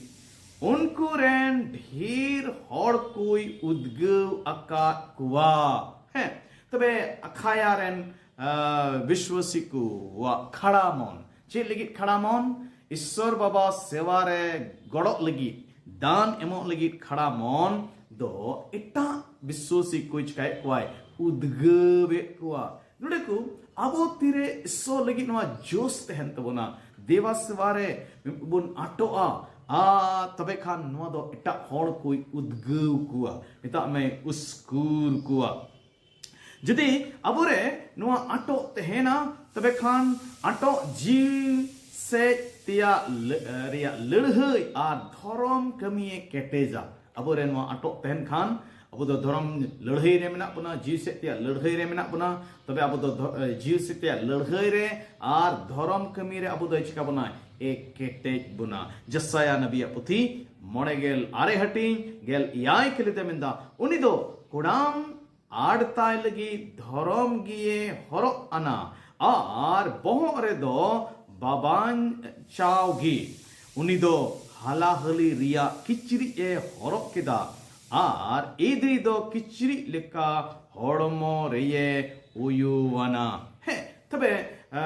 ᱩᱱᱠᱩ ᱨᱮᱱ ᱰᱷᱮᱨ ᱦᱚᱲ ᱠᱚᱭ ᱩᱫᱽᱜᱟᱹᱣ ᱟᱠᱟᱫ ᱠᱚᱣᱟ᱾ ᱦᱮᱸ, ᱛᱚᱵᱮ ᱟᱠᱷᱟᱭᱟ ᱨᱮᱱ ᱟᱸ, ᱵᱤᱥᱣᱟᱥᱤ ᱠᱚᱣᱟᱜ ᱠᱷᱟᱲᱟ ᱢᱚᱱ᱾ ᱪᱮᱫ ᱞᱟᱹᱜᱤᱫ ᱠᱷᱟᱲᱟ ᱢᱚᱱ? ᱤᱥᱥᱚᱨ ᱵᱟᱵᱟ ᱥᱮᱵᱟ ᱨᱮ ᱜᱚᱲᱚᱜ ᱞᱟᱹᱜᱤᱫ, ᱫᱟᱱ ᱮᱢᱚᱜ ᱞᱟᱹᱜᱤᱫ ᱠᱷᱟᱲᱟ ᱢᱚᱱ ᱫᱚ ᱮᱴᱟᱜ ᱵᱤᱥᱣᱟᱥᱤ ᱠᱚ ᱪᱤᱠᱟᱭᱮᱫ ᱠᱚᱣᱟᱭ? ᱩᱫᱽᱜᱟᱹᱣᱮᱫ ᱠᱚᱣᱟ᱾ ᱱᱚᱰᱮ ᱠᱚ ᱟᱵᱚ ᱛᱤᱨᱮ ᱤᱥᱥᱚᱨ ᱞᱟᱹᱜᱤᱫ ᱱᱚᱣᱟ ᱡᱳᱥ ᱛᱟᱦᱮᱱ ᱛᱟᱵᱚᱱᱟ, ᱫᱮᱵᱟ ᱥᱮᱵᱟ ᱨᱮ ᱵᱚᱱ ᱟᱴᱚᱜᱼᱟ, ᱟᱨ ᱛᱚᱵᱮ ᱠᱷᱟᱱ ᱱᱚᱣᱟ ᱫᱚ ᱮᱴᱟᱜ ᱦᱚᱲ ᱠᱚᱭ ᱩᱫᱽᱜᱟᱹᱣ ᱠᱚᱣᱟ, ᱢᱮᱛᱟᱜ ᱢᱮ ᱩᱥᱠᱩᱨ ᱠᱚᱣᱟ᱾ ᱡᱩᱫᱤ ᱟᱵᱚᱨᱮ ᱱᱚᱣᱟ ᱟᱴᱚᱜ ᱛᱟᱦᱮᱱᱟ, ᱛᱚᱵᱮ ᱠᱷᱟᱱ ᱟᱴᱚᱜ ᱡᱤᱣᱤ ᱥᱮᱫ ᱛᱮᱭᱟᱜ ᱞᱟᱹ-, ᱨᱮᱭᱟᱜ ᱞᱟᱹᱲᱦᱟᱹᱭ ᱟᱨ ᱫᱷᱚᱨᱚᱢ ᱠᱟᱹᱢᱤᱭᱮ ᱠᱮᱴᱮᱡᱟ᱾ ᱟᱵᱚᱨᱮ ᱱᱚᱣᱟ ᱟᱴᱚᱜ ᱛᱟᱦᱮᱱ ᱠᱷᱟᱱ, ᱟᱵᱚ ᱫᱚ ᱫᱷᱚᱨᱚᱢ ᱞᱟᱹᱲᱦᱟᱹᱭ ᱨᱮ ᱢᱮᱱᱟᱜ ᱵᱚᱱᱟ, ᱡᱤᱣᱤ ᱥᱮᱫ ᱛᱮᱭᱟᱜ ᱞᱟᱹᱲᱦᱟᱹᱭ ᱨᱮ ᱢᱮᱱᱟᱜ ᱵᱚᱱᱟ᱾ ᱛᱚᱵᱮ ᱟᱵᱚ ᱫᱚ ᱫᱷᱚ-, ᱮ, ᱡᱤᱣᱤ ᱥᱮᱫ ᱛᱮᱭᱟᱜ ᱞᱟᱹᱲᱦᱟᱹᱭ ᱨᱮ ᱟᱨ ᱫᱷᱚᱨᱚᱢ ᱠᱟᱹᱢᱤ ᱨᱮ ᱟᱵᱚ ᱫᱚᱭ ᱪᱤᱠᱟ ᱵᱚᱱᱟ? ᱮ ᱠᱮᱴᱮᱡ ᱵᱚᱱᱟ᱾ ᱡᱮᱥᱟᱭᱟ ᱱᱟᱵᱤᱭᱟᱜ ᱯᱩᱛᱷᱤ ᱢᱚᱬᱮ ᱜᱮᱞ ᱟᱨᱮ ᱦᱟᱹᱴᱤᱧ ᱜᱮᱞ ᱮᱭᱟᱭ ᱠᱷᱟᱹᱞᱤ ᱛᱮ ᱢᱮᱱᱫᱟ, ᱩᱱᱤ ᱫᱚ ᱠᱚᱲᱟᱢ ᱟᱲ ᱛᱟᱭ ᱞᱟᱹᱜᱤᱫ ᱫᱷᱚᱨᱚᱢ ᱜᱮᱭᱮ ᱦᱚᱨᱚᱜ ᱟᱱᱟ ᱟᱨ ᱵᱚᱦᱚᱜ ᱨᱮᱫᱚ ᱵᱟᱵᱟᱧ ᱪᱟᱣ ᱜᱮ᱾ ᱩᱱᱤ ᱫᱚ ᱦᱟᱞᱟᱦᱟᱹᱞᱤ ᱨᱮᱭᱟᱜ ᱠᱤᱪᱨᱤᱡ ᱮ ᱦᱚᱨᱚᱜ ᱠᱮᱫᱟ ᱟᱨ ᱤᱫᱨᱤ ᱫᱚ ᱠᱤᱪᱨᱤᱡ ᱞᱮᱠᱟ ᱦᱚᱲᱢᱚ ᱨᱮᱭᱮ ᱩᱭᱩᱣᱟᱱᱟ᱾ ᱦᱮᱸ, ᱛᱚᱵᱮ, ᱮ,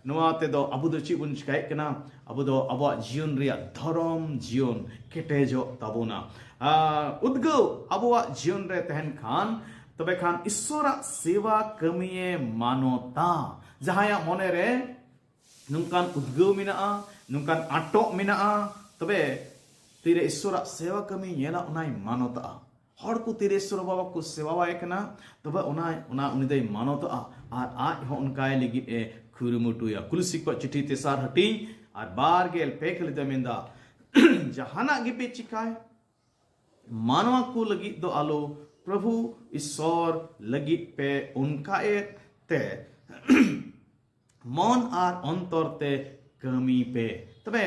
ᱱᱚᱣᱟ ᱛᱮᱫᱚ ᱟᱵᱚ ᱫᱚ ᱪᱮᱫ ᱵᱚᱱ ᱪᱤᱠᱟᱭᱮᱫ ᱠᱟᱱᱟ? ᱟᱵᱚ ᱫᱚ ᱟᱵᱚᱣᱟᱜ ᱡᱤᱭᱚᱱ ᱨᱮᱭᱟᱜ ᱫᱷᱚᱨᱚᱢ ᱡᱤᱭᱚᱱ ᱠᱮᱴᱮᱡᱚᱜ ᱛᱟᱵᱚᱱᱟ᱾ ᱟᱨ ᱩᱫᱽᱜᱟᱹᱣ ᱟᱵᱚᱣᱟᱜ ᱡᱤᱭᱚᱱ ᱨᱮ ᱛᱟᱦᱮᱱ ᱠᱷᱟᱱ, ᱛᱚᱵᱮ ᱠᱷᱟᱱ ᱤᱥᱥᱚᱨᱟᱜ ᱥᱮᱵᱟ ᱠᱟᱹᱢᱤᱭᱮ ᱢᱟᱱᱚᱛᱟ᱾ ᱡᱟᱦᱟᱸᱭᱟᱜ ᱢᱚᱱᱮ ᱨᱮ ᱱᱚᱝᱠᱟᱱ ᱩᱫᱽᱜᱟᱹᱣ ᱢᱮᱱᱟᱜᱼᱟ, ᱱᱚᱝᱠᱟᱱ ᱟᱴᱚᱜ ᱢᱮᱱᱟᱜᱼᱟ, ᱛᱚᱵᱮ ᱛᱤᱨᱮ ᱤᱥᱥᱚᱨᱟᱜ ᱥᱮᱵᱟ ᱠᱟᱹᱢᱤ ᱧᱮᱞᱟ, ᱚᱱᱟᱭ ᱢᱟᱱᱚᱛᱟᱜᱼᱟ᱾ ᱦᱚᱲ ᱠᱚ ᱛᱤᱨᱮ ᱤᱥᱥᱚᱨ ᱵᱟᱵᱟ ᱠᱚ ᱥᱮᱵᱟᱣᱟᱭ ᱠᱟᱱᱟ, ᱛᱚᱵᱮ ᱚᱱᱟ, ᱚᱱᱟ ᱩᱱᱤ ᱫᱚᱭ ᱢᱟᱱᱚᱛᱟᱜᱼᱟ ᱟᱨ ᱟᱡ ᱦᱚᱸ ᱚᱱᱠᱟᱭ ᱞᱟᱹᱜᱤᱫ ᱮ ᱠᱩᱨᱩᱢᱩᱴᱩᱭᱟ᱾ ᱠᱩᱞᱩᱥᱤ ᱠᱚᱣᱟᱜ ᱪᱤᱴᱷᱤ ᱛᱮᱥᱟᱨ ᱦᱟᱹᱴᱤᱧ ᱟᱨ ᱵᱟᱨ ᱜᱮᱞ ᱯᱮ ᱠᱷᱟᱹᱞᱤ ᱫᱚᱭ ᱢᱮᱱᱫᱟ, ᱡᱟᱦᱟᱱᱟᱜ ᱜᱮᱯᱮ ᱪᱤᱠᱟᱭ, ᱢᱟᱱᱣᱟ ᱠᱚ ᱞᱟᱹᱜᱤᱫ ᱫᱚ ᱟᱞᱚ ᱯᱨᱚᱵᱷᱩ ᱤᱥᱚᱨ ᱞᱟᱹᱜᱤᱫ ᱯᱮ ᱚᱱᱠᱟᱭᱮᱫ ᱛᱮ ᱢᱚᱱ ᱟᱨ ᱚᱱᱛᱚᱨ ᱛᱮ ᱠᱟᱹᱢᱤ ᱯᱮ᱾ ᱛᱚᱵᱮ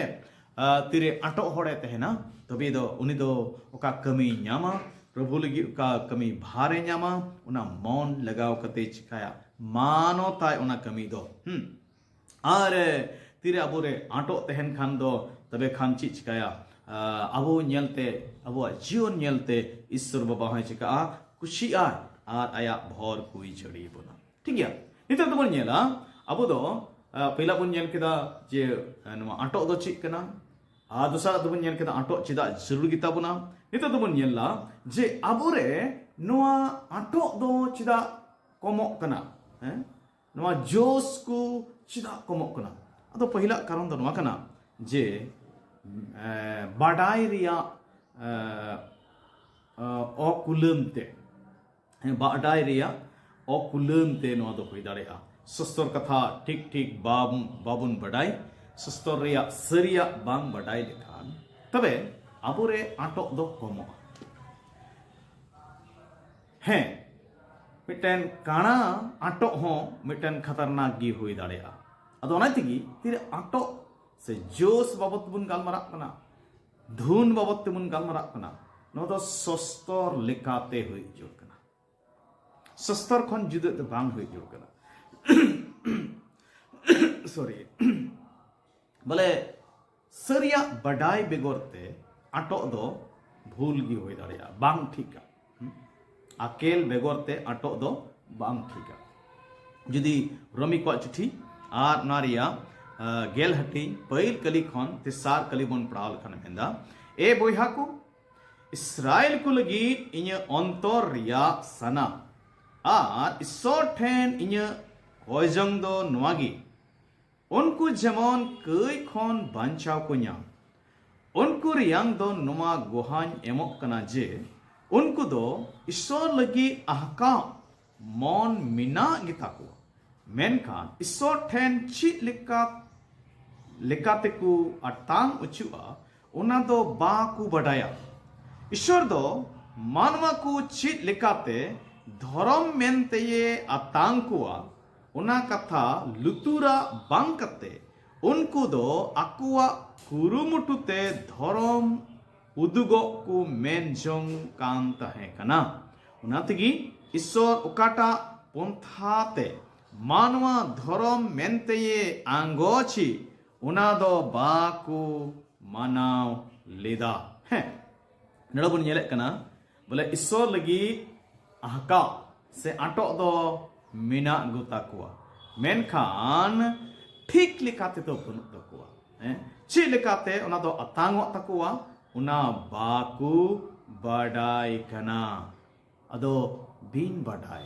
ᱛᱤᱨᱮ ᱟᱴᱚᱜ ᱦᱚᱲᱮ ᱛᱟᱦᱮᱱᱟ, ᱛᱚᱵᱮ ᱫᱚ ᱩᱱᱤ ᱫᱚ ᱚᱠᱟ ᱠᱟᱹᱢᱤᱭ ᱧᱟᱢᱟ, ᱯᱨᱚᱵᱷᱩ ᱞᱟᱹᱜᱤᱫ ᱚᱠᱟ ᱠᱟᱹᱢᱤ ᱵᱷᱟᱨᱮ ᱧᱟᱢᱟ, ᱚᱱᱟ ᱢᱚᱱ ᱞᱟᱜᱟᱣ ᱠᱟᱛᱮ ᱪᱤᱠᱟᱭᱟ, ᱢᱟᱱᱚᱛᱟᱭ ᱚᱱᱟ ᱠᱟᱹᱢᱤ ᱫᱚ᱾ ᱦᱩᱸ᱾ ᱟᱨ ᱛᱤᱨᱮ ᱟᱵᱚᱨᱮ ᱟᱴᱚᱜ ᱛᱟᱦᱮᱱ ᱠᱷᱟᱱ ᱫᱚ, ᱛᱚᱵᱮ ᱠᱷᱟᱱ ᱪᱮᱫ ᱪᱤᱠᱟᱭᱟ? ᱟᱵᱚ ᱧᱮᱞᱛᱮ, ᱟᱵᱚᱣᱟᱜ ᱡᱤᱭᱚᱱ ᱧᱮᱞᱛᱮ ᱤᱥᱥᱚᱨ ᱵᱟᱵᱟ ᱦᱚᱸᱭ ᱪᱤᱠᱟᱜᱼᱟ, ᱠᱩᱥᱤᱜᱼᱟ, ᱟᱨ ᱟᱭᱟᱜ ᱵᱷᱚᱨ ᱠᱚᱭ ᱡᱟᱹᱲᱤ ᱵᱚᱱᱟ᱾ ᱴᱷᱤᱠ ᱜᱮᱭᱟ, ᱱᱤᱛᱚᱜ ᱫᱚᱵᱚᱱ ᱧᱮᱞᱟ, ᱟᱵᱚ ᱫᱚ ᱯᱳᱭᱞᱟ ᱵᱚᱱ ᱧᱮᱞ ᱠᱮᱫᱟ ᱡᱮ ᱱᱚᱣᱟ ᱟᱴᱚᱜ ᱫᱚ ᱪᱮᱫ ᱠᱟᱱᱟ, ᱟᱨ ᱫᱚᱥᱟᱨᱟᱜ ᱫᱚᱵᱚᱱ ᱧᱮᱞ ᱠᱮᱫᱟ ᱟᱴᱚᱜ ᱪᱮᱫᱟᱜ ᱡᱟᱹᱨᱩᱲ ᱜᱮᱛᱟ ᱵᱚᱱᱟ᱾ ᱱᱤᱛᱚᱜ ᱫᱚᱵᱚᱱ ᱧᱮᱞᱟ ᱡᱮ ᱟᱵᱚᱨᱮ ᱱᱚᱣᱟ ᱟᱴᱚᱜ ᱫᱚ ᱪᱮᱫᱟᱜ ᱠᱚᱢᱚᱜ ᱠᱟᱱᱟ, ᱦᱮᱸ? ᱱᱚᱣᱟ ᱡᱳᱥ ᱠᱚ ᱪᱮᱫᱟᱜ ᱠᱚᱢᱚᱜ ᱠᱟᱱᱟ? ᱟᱫᱚ ᱯᱟᱹᱦᱤᱞᱟᱜ ᱠᱟᱨᱚᱱ ᱫᱚ ᱱᱚᱣᱟ ᱠᱟᱱᱟ ᱡᱮ ᱮ, ᱵᱟᱰᱟᱭ ᱨᱮᱭᱟᱜ ᱮ, ᱮ, ᱚᱠᱩᱞᱟᱹᱢ ᱛᱮ, ᱦᱮᱸ, ᱵᱟᱰᱟᱭ ᱨᱮᱭᱟᱜ ᱚᱠᱩᱞᱟᱹᱢ ᱛᱮ ᱱᱚᱣᱟ ᱫᱚ ᱦᱩᱭ ᱫᱟᱲᱮᱭᱟᱜᱼᱟ᱾ ᱥᱚᱥᱛᱚᱨ ᱠᱟᱛᱷᱟ ᱴᱷᱤᱠ ᱴᱷᱤᱠ ᱵᱟᱵ- ᱵᱟᱵᱚᱱ ᱵᱟᱰᱟᱭ, ᱥᱚᱥᱛᱚᱨ ᱨᱮᱭᱟᱜ ᱥᱟᱹᱨᱤᱭᱟᱜ ᱵᱟᱝ ᱵᱟᱰᱟᱭ ᱞᱮᱠᱷᱟᱱ, ᱛᱚᱵᱮ ᱟᱵᱚᱨᱮ ᱟᱴᱚᱜ ᱫᱚ ᱠᱚᱢᱚᱜᱼᱟ᱾ ᱦᱮᱸ, ᱢᱤᱫᱴᱮᱱ ᱠᱟᱬᱟ ᱟᱴᱚᱜ ᱦᱚᱸ ᱢᱤᱫᱴᱮᱱ ᱠᱷᱟᱛᱟᱨᱱᱟᱠ ᱜᱮ ᱦᱩᱭ ᱫᱟᱲᱮᱭᱟᱜᱼᱟ᱾ ᱟᱫᱚ ᱚᱱᱟ ᱛᱮᱜᱮ ᱛᱤᱨᱮ ᱟᱴᱚᱜ ᱥᱮ ᱡᱳᱥ ᱵᱟᱵᱚᱛ ᱵᱚᱱ ᱜᱟᱞᱢᱟᱨᱟᱜ ᱠᱟᱱᱟ, ᱫᱷᱩᱱ ᱵᱟᱵᱚᱛ ᱛᱮᱵᱚᱱ ᱜᱟᱞᱢᱟᱨᱟᱜ ᱠᱟᱱᱟ, ᱱᱚᱣᱟ ᱫᱚ ᱥᱚᱥᱛᱚᱨ ᱞᱮᱠᱟᱛᱮ ᱦᱩᱭ ᱡᱟᱹᱨᱩᱲ ᱠᱟᱱᱟ᱾ ᱥᱚᱥᱛᱚᱨ ᱠᱷᱚᱱ ᱡᱩᱫᱟᱹ ᱫᱚ ᱵᱟᱝ ᱦᱩᱭ ᱡᱟᱹᱨᱩᱲ ᱠᱟᱱᱟ᱾ ᱥᱚᱨᱤ᱾ ᱵᱚᱞᱮ, ᱥᱟᱹᱨᱤᱭᱟᱜ ᱵᱟᱰᱟᱭ ᱵᱮᱜᱚᱨ ᱛᱮ ᱟᱴᱚᱜ ᱫᱚ ᱵᱷᱩᱞ ᱜᱮ ᱦᱩᱭ ᱫᱟᱲᱮᱭᱟᱜᱼᱟ, ᱵᱟᱝ ᱴᱷᱤᱠᱟ᱾ ᱦᱩᱸ? ᱟᱠᱮᱞ ᱵᱮᱜᱚᱨ ᱛᱮ ᱟᱴᱚᱜ ᱫᱚ ᱵᱟᱝ ᱴᱷᱤᱠᱟ᱾ ᱡᱩᱫᱤ ᱨᱳᱢᱤ ᱠᱚᱣᱟᱜ ᱪᱤᱴᱷᱤ ᱟᱨ ᱚᱱᱟ ᱨᱮᱭᱟᱜ, ᱟ, ᱜᱮᱞ ᱦᱟᱹᱴᱤᱧ ᱯᱟᱹᱭᱤᱞ ᱠᱟᱹᱞᱤ ᱠᱷᱚᱱ ᱛᱮᱥᱟᱨ ᱠᱟᱹᱞᱤ ᱵᱚᱱ ᱯᱟᱲᱦᱟᱣ ᱞᱮᱠᱷᱟᱱ ᱢᱮᱱᱫᱟ, ᱮ ᱵᱚᱭᱦᱟ ᱠᱚ, ᱤᱥᱨᱟᱭᱮᱞ ᱠᱚ ᱞᱟᱹᱜᱤᱫ ᱤᱧᱟᱹᱜ ᱚᱱᱛᱚᱨ ᱨᱮᱭᱟᱜ ᱥᱟᱱᱟ ᱟᱨ ᱤᱥᱚᱨ ᱴᱷᱮᱱ ᱤᱧᱟᱹᱜ ᱠᱚᱭᱡᱚᱝ ᱫᱚ ᱱᱚᱣᱟ ᱜᱮ, ᱩᱱᱠᱩ ᱡᱮᱢᱚᱱ ᱠᱟᱹᱭ ᱠᱷᱚᱱ ᱵᱟᱧᱪᱟᱣ ᱠᱚ ᱧᱟᱢ᱾ ᱩᱱᱠᱩ ᱨᱮᱭᱟᱝ ᱫᱚ ᱱᱚᱣᱟ ᱜᱚᱦᱟᱧ ᱮᱢᱚᱜ ᱠᱟᱱᱟ ᱡᱮ ᱩᱱᱠᱩ ᱫᱚ ᱤᱥᱚᱨ ᱞᱟᱹᱜᱤᱫ ᱟᱦᱠᱟᱣ ᱢᱚᱱ ᱢᱮᱱᱟᱜ ᱜᱮᱛᱟ ᱠᱚᱣᱟ, ᱢᱮᱱᱠᱷᱟᱱ ᱤᱥᱚᱨ ᱴᱷᱮᱱ ᱪᱮᱫ ᱞᱮᱠᱟ ᱞᱮᱠᱟᱛᱮᱠᱚ ᱟᱛᱟᱝ ᱚᱪᱚᱜᱼᱟ, ᱚᱱᱟ ᱫᱚ ᱵᱟᱠᱚ ᱵᱟᱰᱟᱭᱟ᱾ ᱤᱥᱚᱨ ᱫᱚ ᱢᱟᱱᱣᱟ ᱠᱚ ᱪᱮᱫ ᱞᱮᱠᱟᱛᱮ ᱫᱷᱚᱨᱚᱢ ᱢᱮᱱᱛᱮᱭᱮ ᱟᱛᱟᱝ ᱠᱚᱣᱟ, ᱚᱱᱟ ᱠᱟᱛᱷᱟ ᱞᱩᱛᱩᱨᱟᱜ ᱵᱟᱝ ᱠᱟᱛᱮ ᱩᱱᱠᱩ ᱫᱚ ᱟᱠᱚᱣᱟᱜ ᱠᱩᱨᱩᱢᱩᱴᱩ ᱛᱮ ᱫᱷᱚᱨᱚᱢ ᱩᱫᱩᱜᱚᱜ ᱠᱚ ᱢᱮᱱ ᱡᱚᱝ ᱠᱟᱱ ᱛᱟᱦᱮᱸ ᱠᱟᱱᱟ᱾ ᱚᱱᱟ ᱛᱮᱜᱮ ᱤᱥᱥᱚᱨ ᱚᱠᱟᱴᱟᱜ ᱯᱚᱱᱛᱷᱟ ᱛᱮ ᱢᱟᱱᱣᱟ ᱫᱷᱚᱨᱚᱢ ᱢᱮᱱᱛᱮᱭᱮ ᱟᱸᱜᱚᱪᱤ, ᱚᱱᱟ ᱫᱚ ᱵᱟᱠᱚ ᱢᱟᱱᱟᱣ ᱞᱮᱫᱟ᱾ ᱦᱮᱸ, ᱱᱚᱰᱮ ᱵᱚᱱ ᱧᱮᱞᱮᱫ ᱠᱟᱱᱟ ᱵᱚᱞᱮ ᱤᱥᱥᱚᱨ ᱞᱟᱹᱜᱤᱫ ᱟᱦᱠᱟ ᱥᱮ ᱟᱴᱚᱜ ᱫᱚ ᱢᱮᱱᱟᱜ ᱜᱚᱛᱟ ᱠᱚᱣᱟ, ᱢᱮᱱᱠᱷᱟᱱ ᱴᱷᱤᱠ ᱞᱮᱠᱟ ᱛᱮᱫᱚ ᱵᱟᱹᱱᱩᱜ ᱛᱟᱠᱚᱣᱟ᱾ ᱦᱮᱸ, ᱪᱮᱫ ᱞᱮᱠᱟᱛᱮ ᱚᱱᱟ ᱫᱚ ᱟᱛᱟᱝᱚᱜ ᱛᱟᱠᱚᱣᱟ, ᱚᱱᱟ ᱵᱟᱠᱚ ᱵᱟᱰᱟᱭ ᱠᱟᱱᱟ᱾ ᱟᱫᱚ ᱵᱤᱱ ᱵᱟᱰᱟᱭ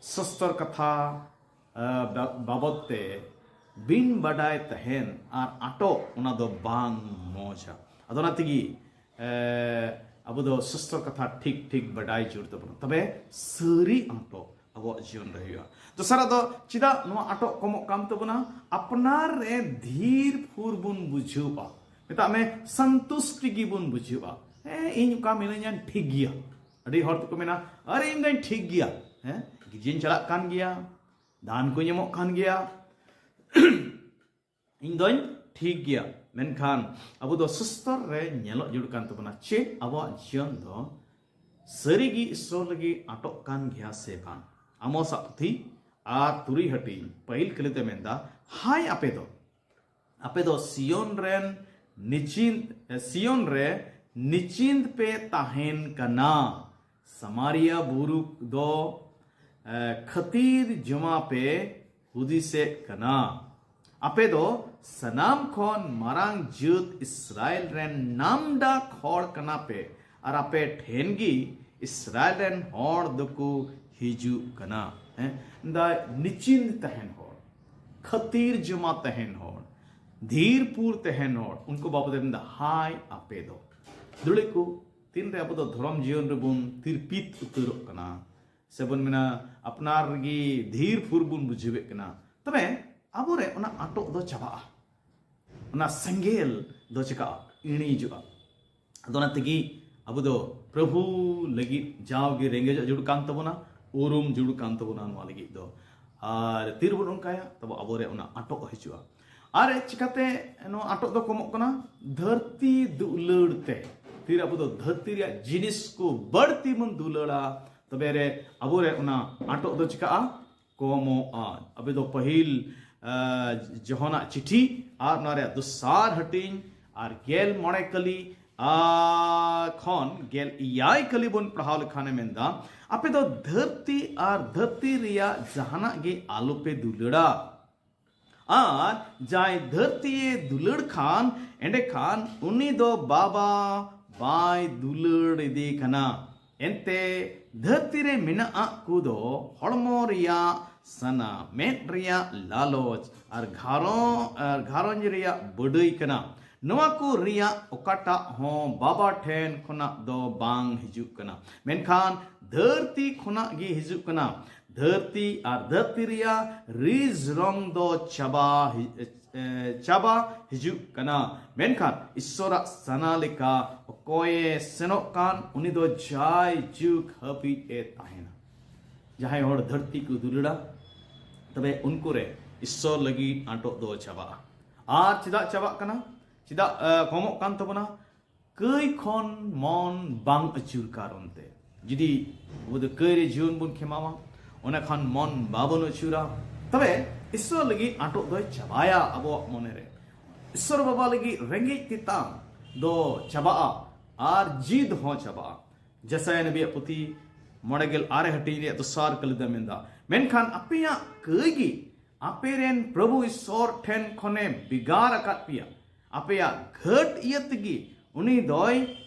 ᱥᱚᱥᱛᱚᱨ ᱠᱟᱛᱷᱟ ᱟ, ᱵᱟ-, ᱵᱟᱵᱚᱫ ᱛᱮ ᱵᱤᱱ ᱵᱟᱰᱟᱭ ᱛᱟᱦᱮᱱ ᱟᱨ ᱟᱴᱚᱜ, ᱚᱱᱟ ᱫᱚ ᱵᱟᱝ ᱢᱚᱡᱟ᱾ ᱟᱫᱚ ᱚᱱᱟ ᱛᱮᱜᱮ, ᱮ, ᱟᱵᱚ ᱫᱚ ᱥᱚᱥᱛᱚᱨ ᱠᱟᱛᱷᱟ ᱴᱷᱤᱠ ᱴᱷᱤᱠ ᱵᱟᱰᱟᱭ ᱡᱟᱹᱨᱩᱲ ᱛᱟᱵᱚᱱᱟ, ᱛᱚᱵᱮ ᱥᱟᱹᱨᱤ ᱟᱴᱚᱜ ᱟᱵᱚᱣᱟᱜ ᱡᱤᱭᱚᱱ ᱨᱮ ᱦᱩᱭᱩᱜᱼᱟ᱾ ᱫᱚᱥᱟᱨᱟᱜ ᱫᱚ ᱪᱮᱫᱟᱜ ᱱᱚᱣᱟ ᱟᱴᱚᱜ ᱠᱚᱢᱚᱜ ᱠᱟᱱ ᱛᱟᱵᱚᱱᱟ? ᱟᱯᱱᱟᱨ ᱨᱮ ᱫᱷᱤᱨ ᱯᱷᱩᱨ ᱵᱚᱱ ᱵᱩᱡᱷᱟᱹᱣᱟ, ᱢᱮᱛᱟᱜ ᱢᱮ ᱥᱚᱱᱛᱩᱥᱴᱤ ᱜᱮᱵᱚᱱ ᱵᱩᱡᱷᱟᱹᱣᱟ᱾ ᱦᱮᱸ, ᱤᱧ ᱚᱠᱟ ᱢᱤᱱᱟᱹᱧᱟ ᱴᱷᱤᱠ ᱜᱮᱭᱟ᱾ ᱟᱹᱰᱤ ᱦᱚᱲ ᱫᱚᱠᱚ ᱢᱮᱱᱟ, ᱟᱨᱮ ᱤᱧ ᱫᱚᱧ ᱴᱷᱤᱠ ᱜᱮᱭᱟ, ᱦᱮᱸ, ᱜᱤᱨᱡᱟᱹᱧ ᱪᱟᱞᱟᱜ ᱠᱟᱱ ᱜᱮᱭᱟ, ᱫᱟᱱ ᱠᱚᱧ ᱮᱢᱚᱜ ᱠᱟᱱ ᱜᱮᱭᱟ, ᱤᱧ ᱫᱚᱧ ᱴᱷᱤᱠ ᱜᱮᱭᱟ᱾ ᱢᱮᱱᱠᱷᱟᱱ ᱟᱵᱚ ᱫᱚ ᱥᱩᱥᱛᱚᱨ ᱨᱮ ᱧᱮᱞᱚᱜ ᱡᱟᱹᱨᱩᱲ ᱠᱟᱱ ᱛᱟᱵᱚᱱᱟ, ᱪᱮᱫ ᱟᱵᱚᱣᱟᱜ ᱡᱤᱭᱚᱱ ᱫᱚ ᱥᱟᱹᱨᱤᱜᱮ ᱤᱥᱥᱚᱨ ᱞᱟᱹᱜᱤᱫ ᱟᱴᱚᱜ ᱠᱟᱱ ᱜᱮᱭᱟ ᱥᱮ ᱵᱟᱝ᱾ ᱟᱢᱚᱥᱟᱜ ᱯᱩᱛᱷᱤ ᱟᱨ ᱛᱩᱨᱩᱭ ᱦᱟᱹᱴᱤᱧ ᱯᱟᱹᱦᱤᱞ ᱠᱟᱹᱞᱤᱛᱮ ᱢᱮᱱᱫᱟ, ᱦᱟᱭ ᱟᱯᱮ ᱫᱚ, ᱟᱯᱮ ᱫᱚ ᱥᱤᱭᱳᱱ ᱨᱮᱱ ᱱᱤᱪᱤᱱ, ᱥᱤᱭᱳᱱ ᱨᱮ ᱱᱤᱪᱤᱱ ᱯᱮ ᱛᱟᱦᱮᱱ ᱠᱟᱱᱟ᱾ ᱥᱟᱢᱟᱨᱤᱭᱟ ᱵᱩᱨᱩ ᱫᱚ, ᱮ, ᱠᱷᱟᱹᱛᱤᱨ ᱡᱚᱢᱟ ᱯᱮ ᱦᱩᱫᱤᱥᱮᱫ ᱠᱟᱱᱟ᱾ ᱟᱯᱮ ᱫᱚ ᱥᱟᱱᱟᱢ ᱠᱷᱚᱱ ᱢᱟᱨᱟᱝ ᱡᱟᱹᱛ ᱤᱥᱨᱟᱭᱮᱞ ᱨᱮᱱ ᱱᱟᱢᱰᱟᱠ ᱦᱚᱲ ᱠᱟᱱᱟ ᱯᱮ, ᱟᱨ ᱟᱯᱮ ᱴᱷᱮᱱ ᱜᱮ ᱤᱥᱨᱟᱭᱮᱞ ᱨᱮᱱ ᱦᱚᱲ ᱫᱚᱠᱚ ᱦᱤᱡᱩᱜ ᱠᱟᱱᱟ᱾ ᱦᱮᱸ, ᱫᱟ ᱱᱤᱪᱤᱱ ᱛᱟᱦᱮᱱ ᱦᱚᱲ, ᱠᱷᱟᱹᱛᱤᱨ ᱡᱚᱢᱟ ᱛᱟᱦᱮᱱ ᱦᱚᱲ, ᱫᱷᱤᱨ ᱯᱩᱨ ᱛᱟᱦᱮᱱ ᱦᱚᱲ, ᱩᱱᱠᱩ ᱵᱟᱵᱚᱫ ᱮ ᱢᱮᱱᱫᱟ, ᱦᱟᱭ ᱟᱯᱮ ᱫᱚ᱾ ᱫᱩᱲᱤ ᱠᱚ, ᱛᱤᱱᱨᱮ ᱟᱵᱚ ᱫᱚ ᱫᱷᱚᱨᱚᱢ ᱡᱤᱭᱚᱱ ᱨᱮᱵᱚᱱ ᱛᱤᱨᱯᱤᱛ ᱩᱛᱟᱹᱨᱚᱜ ᱠᱟᱱᱟ, ᱥᱮᱵᱚᱱ ᱢᱮᱱᱟ ᱟᱯᱱᱟᱨ ᱨᱮᱜᱮ ᱫᱷᱤᱨ ᱯᱷᱩᱨ ᱵᱚᱱ ᱵᱩᱡᱷᱟᱹᱣᱮᱫ ᱠᱟᱱᱟ, ᱛᱚᱵᱮ ᱟᱵᱚᱨᱮ ᱚᱱᱟ ᱟᱴᱚᱜ ᱫᱚ ᱪᱟᱵᱟᱜᱼᱟ, ᱚᱱᱟ ᱥᱮᱸᱜᱮᱞ ᱫᱚ ᱪᱤᱠᱟᱹᱜᱼᱟ? ᱤᱬᱤᱡᱚᱜᱼᱟ᱾ ᱟᱫᱚ ᱚᱱᱟ ᱛᱮᱜᱮ ᱟᱵᱚ ᱫᱚ ᱯᱨᱚᱵᱷᱩ ᱞᱟᱹᱜᱤᱫ ᱡᱟᱣᱜᱮ ᱨᱮᱸᱜᱮᱡᱚᱜ ᱡᱟᱹᱨᱩᱲ ᱠᱟᱱ ᱛᱟᱵᱚᱱᱟ, ᱩᱨᱩᱢ ᱡᱟᱹᱨᱩᱲ ᱠᱟᱱ ᱛᱟᱵᱚᱱᱟ ᱱᱚᱣᱟ ᱞᱟᱹᱜᱤᱫ ᱫᱚ᱾ ᱟᱨ ᱛᱤᱨᱵᱚᱱ ᱚᱱᱠᱟᱭᱟ, ᱛᱚᱵᱮ ᱟᱵᱚᱨᱮ ᱚᱱᱟ ᱟᱴᱚᱜ ᱦᱤᱡᱩᱜᱼᱟ᱾ ᱟᱨ ᱪᱤᱠᱟᱛᱮ ᱱᱚᱣᱟ ᱟᱴᱚᱜ ᱫᱚ ᱠᱚᱢᱚᱜ ᱠᱟᱱᱟ? ᱫᱷᱟᱹᱨᱛᱤ ᱫᱩᱞᱟᱹᱲ ᱛᱮ᱾ ᱛᱤᱨ ᱟᱵᱚ ᱫᱚ ᱫᱷᱟᱹᱨᱛᱤ ᱨᱮᱭᱟᱜ ᱡᱤᱱᱤᱥ ᱠᱚ ᱵᱟᱹᱲᱛᱤ ᱵᱚᱱ ᱫᱩᱞᱟᱹᱲᱟ, ᱛᱚᱵᱮ ᱨᱮ ᱟᱵᱚᱨᱮ ᱚᱱᱟ ᱟᱴᱚᱜ ᱫᱚ ᱪᱤᱠᱟᱜᱼᱟ? ᱠᱚᱢᱚᱜᱼᱟ᱾ ᱟᱵᱚ ᱫᱚ ᱯᱟᱹᱦᱤᱞ ᱡᱚᱦᱚᱱᱟᱜ ᱪᱤᱴᱷᱤ ᱟᱨ ᱚᱱᱟ ᱨᱮᱭᱟᱜ ᱫᱚᱥᱟᱨ ᱦᱟᱹᱴᱤᱧ ᱟᱨ ᱜᱮᱞ ᱢᱚᱬᱮ ᱠᱟᱹᱞᱤ ᱟᱨ ᱠᱷᱚᱱ ᱜᱮᱞ ᱮᱭᱟᱭ ᱠᱟᱹᱞᱤ ᱵᱚᱱ ᱯᱟᱲᱦᱟᱣ ᱞᱮᱠᱷᱟᱱᱮ ᱢᱮᱱᱫᱟ, ᱟᱯᱮ ᱫᱚ ᱫᱷᱟᱹᱨᱛᱤ ᱟᱨ ᱫᱷᱟᱹᱨᱛᱤ ᱨᱮᱭᱟᱜ ᱡᱟᱦᱟᱱᱟᱜ ᱜᱮ ᱟᱞᱚᱯᱮ ᱫᱩᱞᱟᱹᱲᱟ᱾ ᱟᱨ ᱡᱟᱦᱟᱸᱭ ᱫᱷᱟᱹᱨᱛᱤᱭᱮ ᱫᱩᱞᱟᱹᱲ ᱠᱷᱟᱱ, ᱮᱸᱰᱮᱠᱷᱟᱱ ᱩᱱᱤ ᱫᱚ ᱵᱟᱵᱟ ᱵᱟᱭ ᱫᱩᱞᱟᱹᱲ ᱮᱫᱮ ᱠᱟᱱᱟ᱾ ᱮᱱᱛᱮ ᱫᱷᱟᱹᱨᱛᱤ ᱨᱮ ᱢᱮᱱᱟᱜ ᱠᱚ ᱫᱚ ᱦᱚᱲᱢᱚ ᱨᱮᱭᱟᱜ ᱥᱟᱱᱟ, ᱢᱮᱫ ᱨᱮᱭᱟᱜ ᱞᱟᱞᱚᱪ ᱟᱨ ᱜᱷᱟᱨᱚᱸ-, ᱟᱨ ᱜᱷᱟᱨᱚᱸᱡᱽ ᱨᱮᱭᱟᱜ ᱵᱟᱹᱰᱟᱹᱭ ᱠᱟᱱᱟ᱾ ᱱᱚᱣᱟ ᱠᱚ ᱨᱮᱭᱟᱜ ᱚᱠᱟᱴᱟᱜ ᱦᱚᱸ ᱵᱟᱵᱟ ᱴᱷᱮᱱ ᱠᱷᱚᱱᱟᱜ ᱫᱚ ᱵᱟᱝ ᱦᱤᱡᱩᱜ ᱠᱟᱱᱟ, ᱢᱮᱱᱠᱷᱟᱱ ᱫᱷᱟᱹᱨᱛᱤ ᱠᱷᱚᱱᱟᱜ ᱜᱮ ᱦᱤᱡᱩᱜ ᱠᱟᱱᱟ᱾ ᱫᱷᱟᱹᱨᱛᱤ ᱟᱨ ᱫᱷᱟᱹᱨᱛᱤ ᱨᱮᱭᱟᱜ ᱨᱤᱡ ᱨᱚᱝ ᱫᱚ ᱪᱟᱵᱟ ᱦᱤ-, ᱮ, ᱪᱟᱵᱟ ᱦᱤᱡᱩᱜ ᱠᱟᱱᱟ, ᱢᱮᱱᱠᱷᱟᱱ ᱤᱥᱥᱚᱨᱟᱜ ᱥᱟᱱᱟ ᱞᱮᱠᱟ ᱚᱠᱚᱭᱮ ᱥᱮᱱᱚᱜ ᱠᱟᱱ, ᱩᱱᱤ ᱫᱚ ᱡᱟᱭ ᱡᱩᱜᱽ ᱦᱟᱹᱵᱤᱡ ᱮ ᱛᱟᱦᱮᱱᱟ᱾ ᱡᱟᱦᱟᱸᱭ ᱦᱚᱲ ᱫᱷᱟᱹᱨᱛᱤ ᱠᱚ ᱫᱩᱞᱟᱹᱲᱟ, ᱛᱚᱵᱮ ᱩᱱᱠᱩ ᱨᱮ ᱤᱥᱥᱚᱨ ᱞᱟᱹᱜᱤᱫ ᱟᱴᱚᱜ ᱫᱚ ᱪᱟᱵᱟᱜᱼᱟ᱾ ᱟᱨ ᱪᱮᱫᱟᱜ ᱪᱟᱵᱟᱜ ᱠᱟᱱᱟ? ᱪᱮᱫᱟᱜ, ᱮ, ᱠᱚᱢᱚᱜ ᱠᱟᱱ ᱛᱟᱵᱚᱱᱟ? ᱠᱟᱹᱭ ᱠᱷᱚᱱ ᱢᱚᱱ ᱵᱟᱝ ᱟᱹᱪᱩᱨ ᱠᱟᱨᱚᱱ ᱛᱮ᱾ ᱡᱩᱫᱤ ᱟᱵᱚ ᱫᱚ ᱠᱟᱹᱭ ᱨᱮ ᱡᱤᱭᱚᱱ ᱵᱚᱱ ᱠᱷᱮᱢᱟᱣᱟ, ᱚᱱᱟ ᱠᱷᱟᱱ ᱢᱚᱱ ᱵᱟᱵᱚᱱ ᱟᱹᱪᱩᱨᱟ, ᱛᱚᱵᱮ ᱤᱥᱥᱚᱨ ᱞᱟᱹᱜᱤᱫ ᱟᱴᱚᱜ ᱫᱚᱭ ᱪᱟᱵᱟᱭᱟ ᱟᱵᱚᱣᱟᱜ ᱢᱚᱱᱮ ᱨᱮ᱾ ᱤᱥᱥᱚᱨ ᱵᱟᱵᱟ ᱞᱟᱹᱜᱤᱫ ᱨᱮᱸᱜᱮᱡ ᱛᱮᱛᱟᱝ ᱫᱚ ᱪᱟᱵᱟᱜᱼᱟ ᱟᱨ ᱡᱤᱫ ᱦᱚᱸ ᱪᱟᱵᱟᱜᱼᱟ᱾ ᱡᱮᱥᱟᱭᱟ ᱱᱟᱵᱤᱭᱟᱜ ᱯᱩᱛᱷᱤ ᱢᱚᱬᱮ ᱜᱮᱞ ᱟᱨᱮ ᱦᱟᱹᱴᱤᱧ ᱨᱮᱭᱟᱜ ᱫᱚᱥᱟᱨ ᱠᱟᱹᱞᱤ ᱫᱚ ᱢᱮᱱᱫᱟ, ᱢᱮᱱᱠᱷᱟᱱ ᱟᱯᱮᱭᱟᱜ ᱠᱟᱹᱭ ᱜᱮ ᱟᱯᱮ ᱨᱮᱱ ᱯᱨᱚᱵᱷᱩ ᱤᱥᱥᱚᱨ ᱴᱷᱮᱱ ᱠᱷᱚᱱᱮ ᱵᱷᱮᱜᱟᱨ ᱟᱠᱟᱫ ᱯᱮᱭᱟ᱾ ᱟᱯᱮᱭᱟᱜ ᱜᱷᱟᱹᱴ ᱤᱭᱟᱹ ᱛᱮᱜᱮ ᱩᱱᱤ ᱫᱚᱭ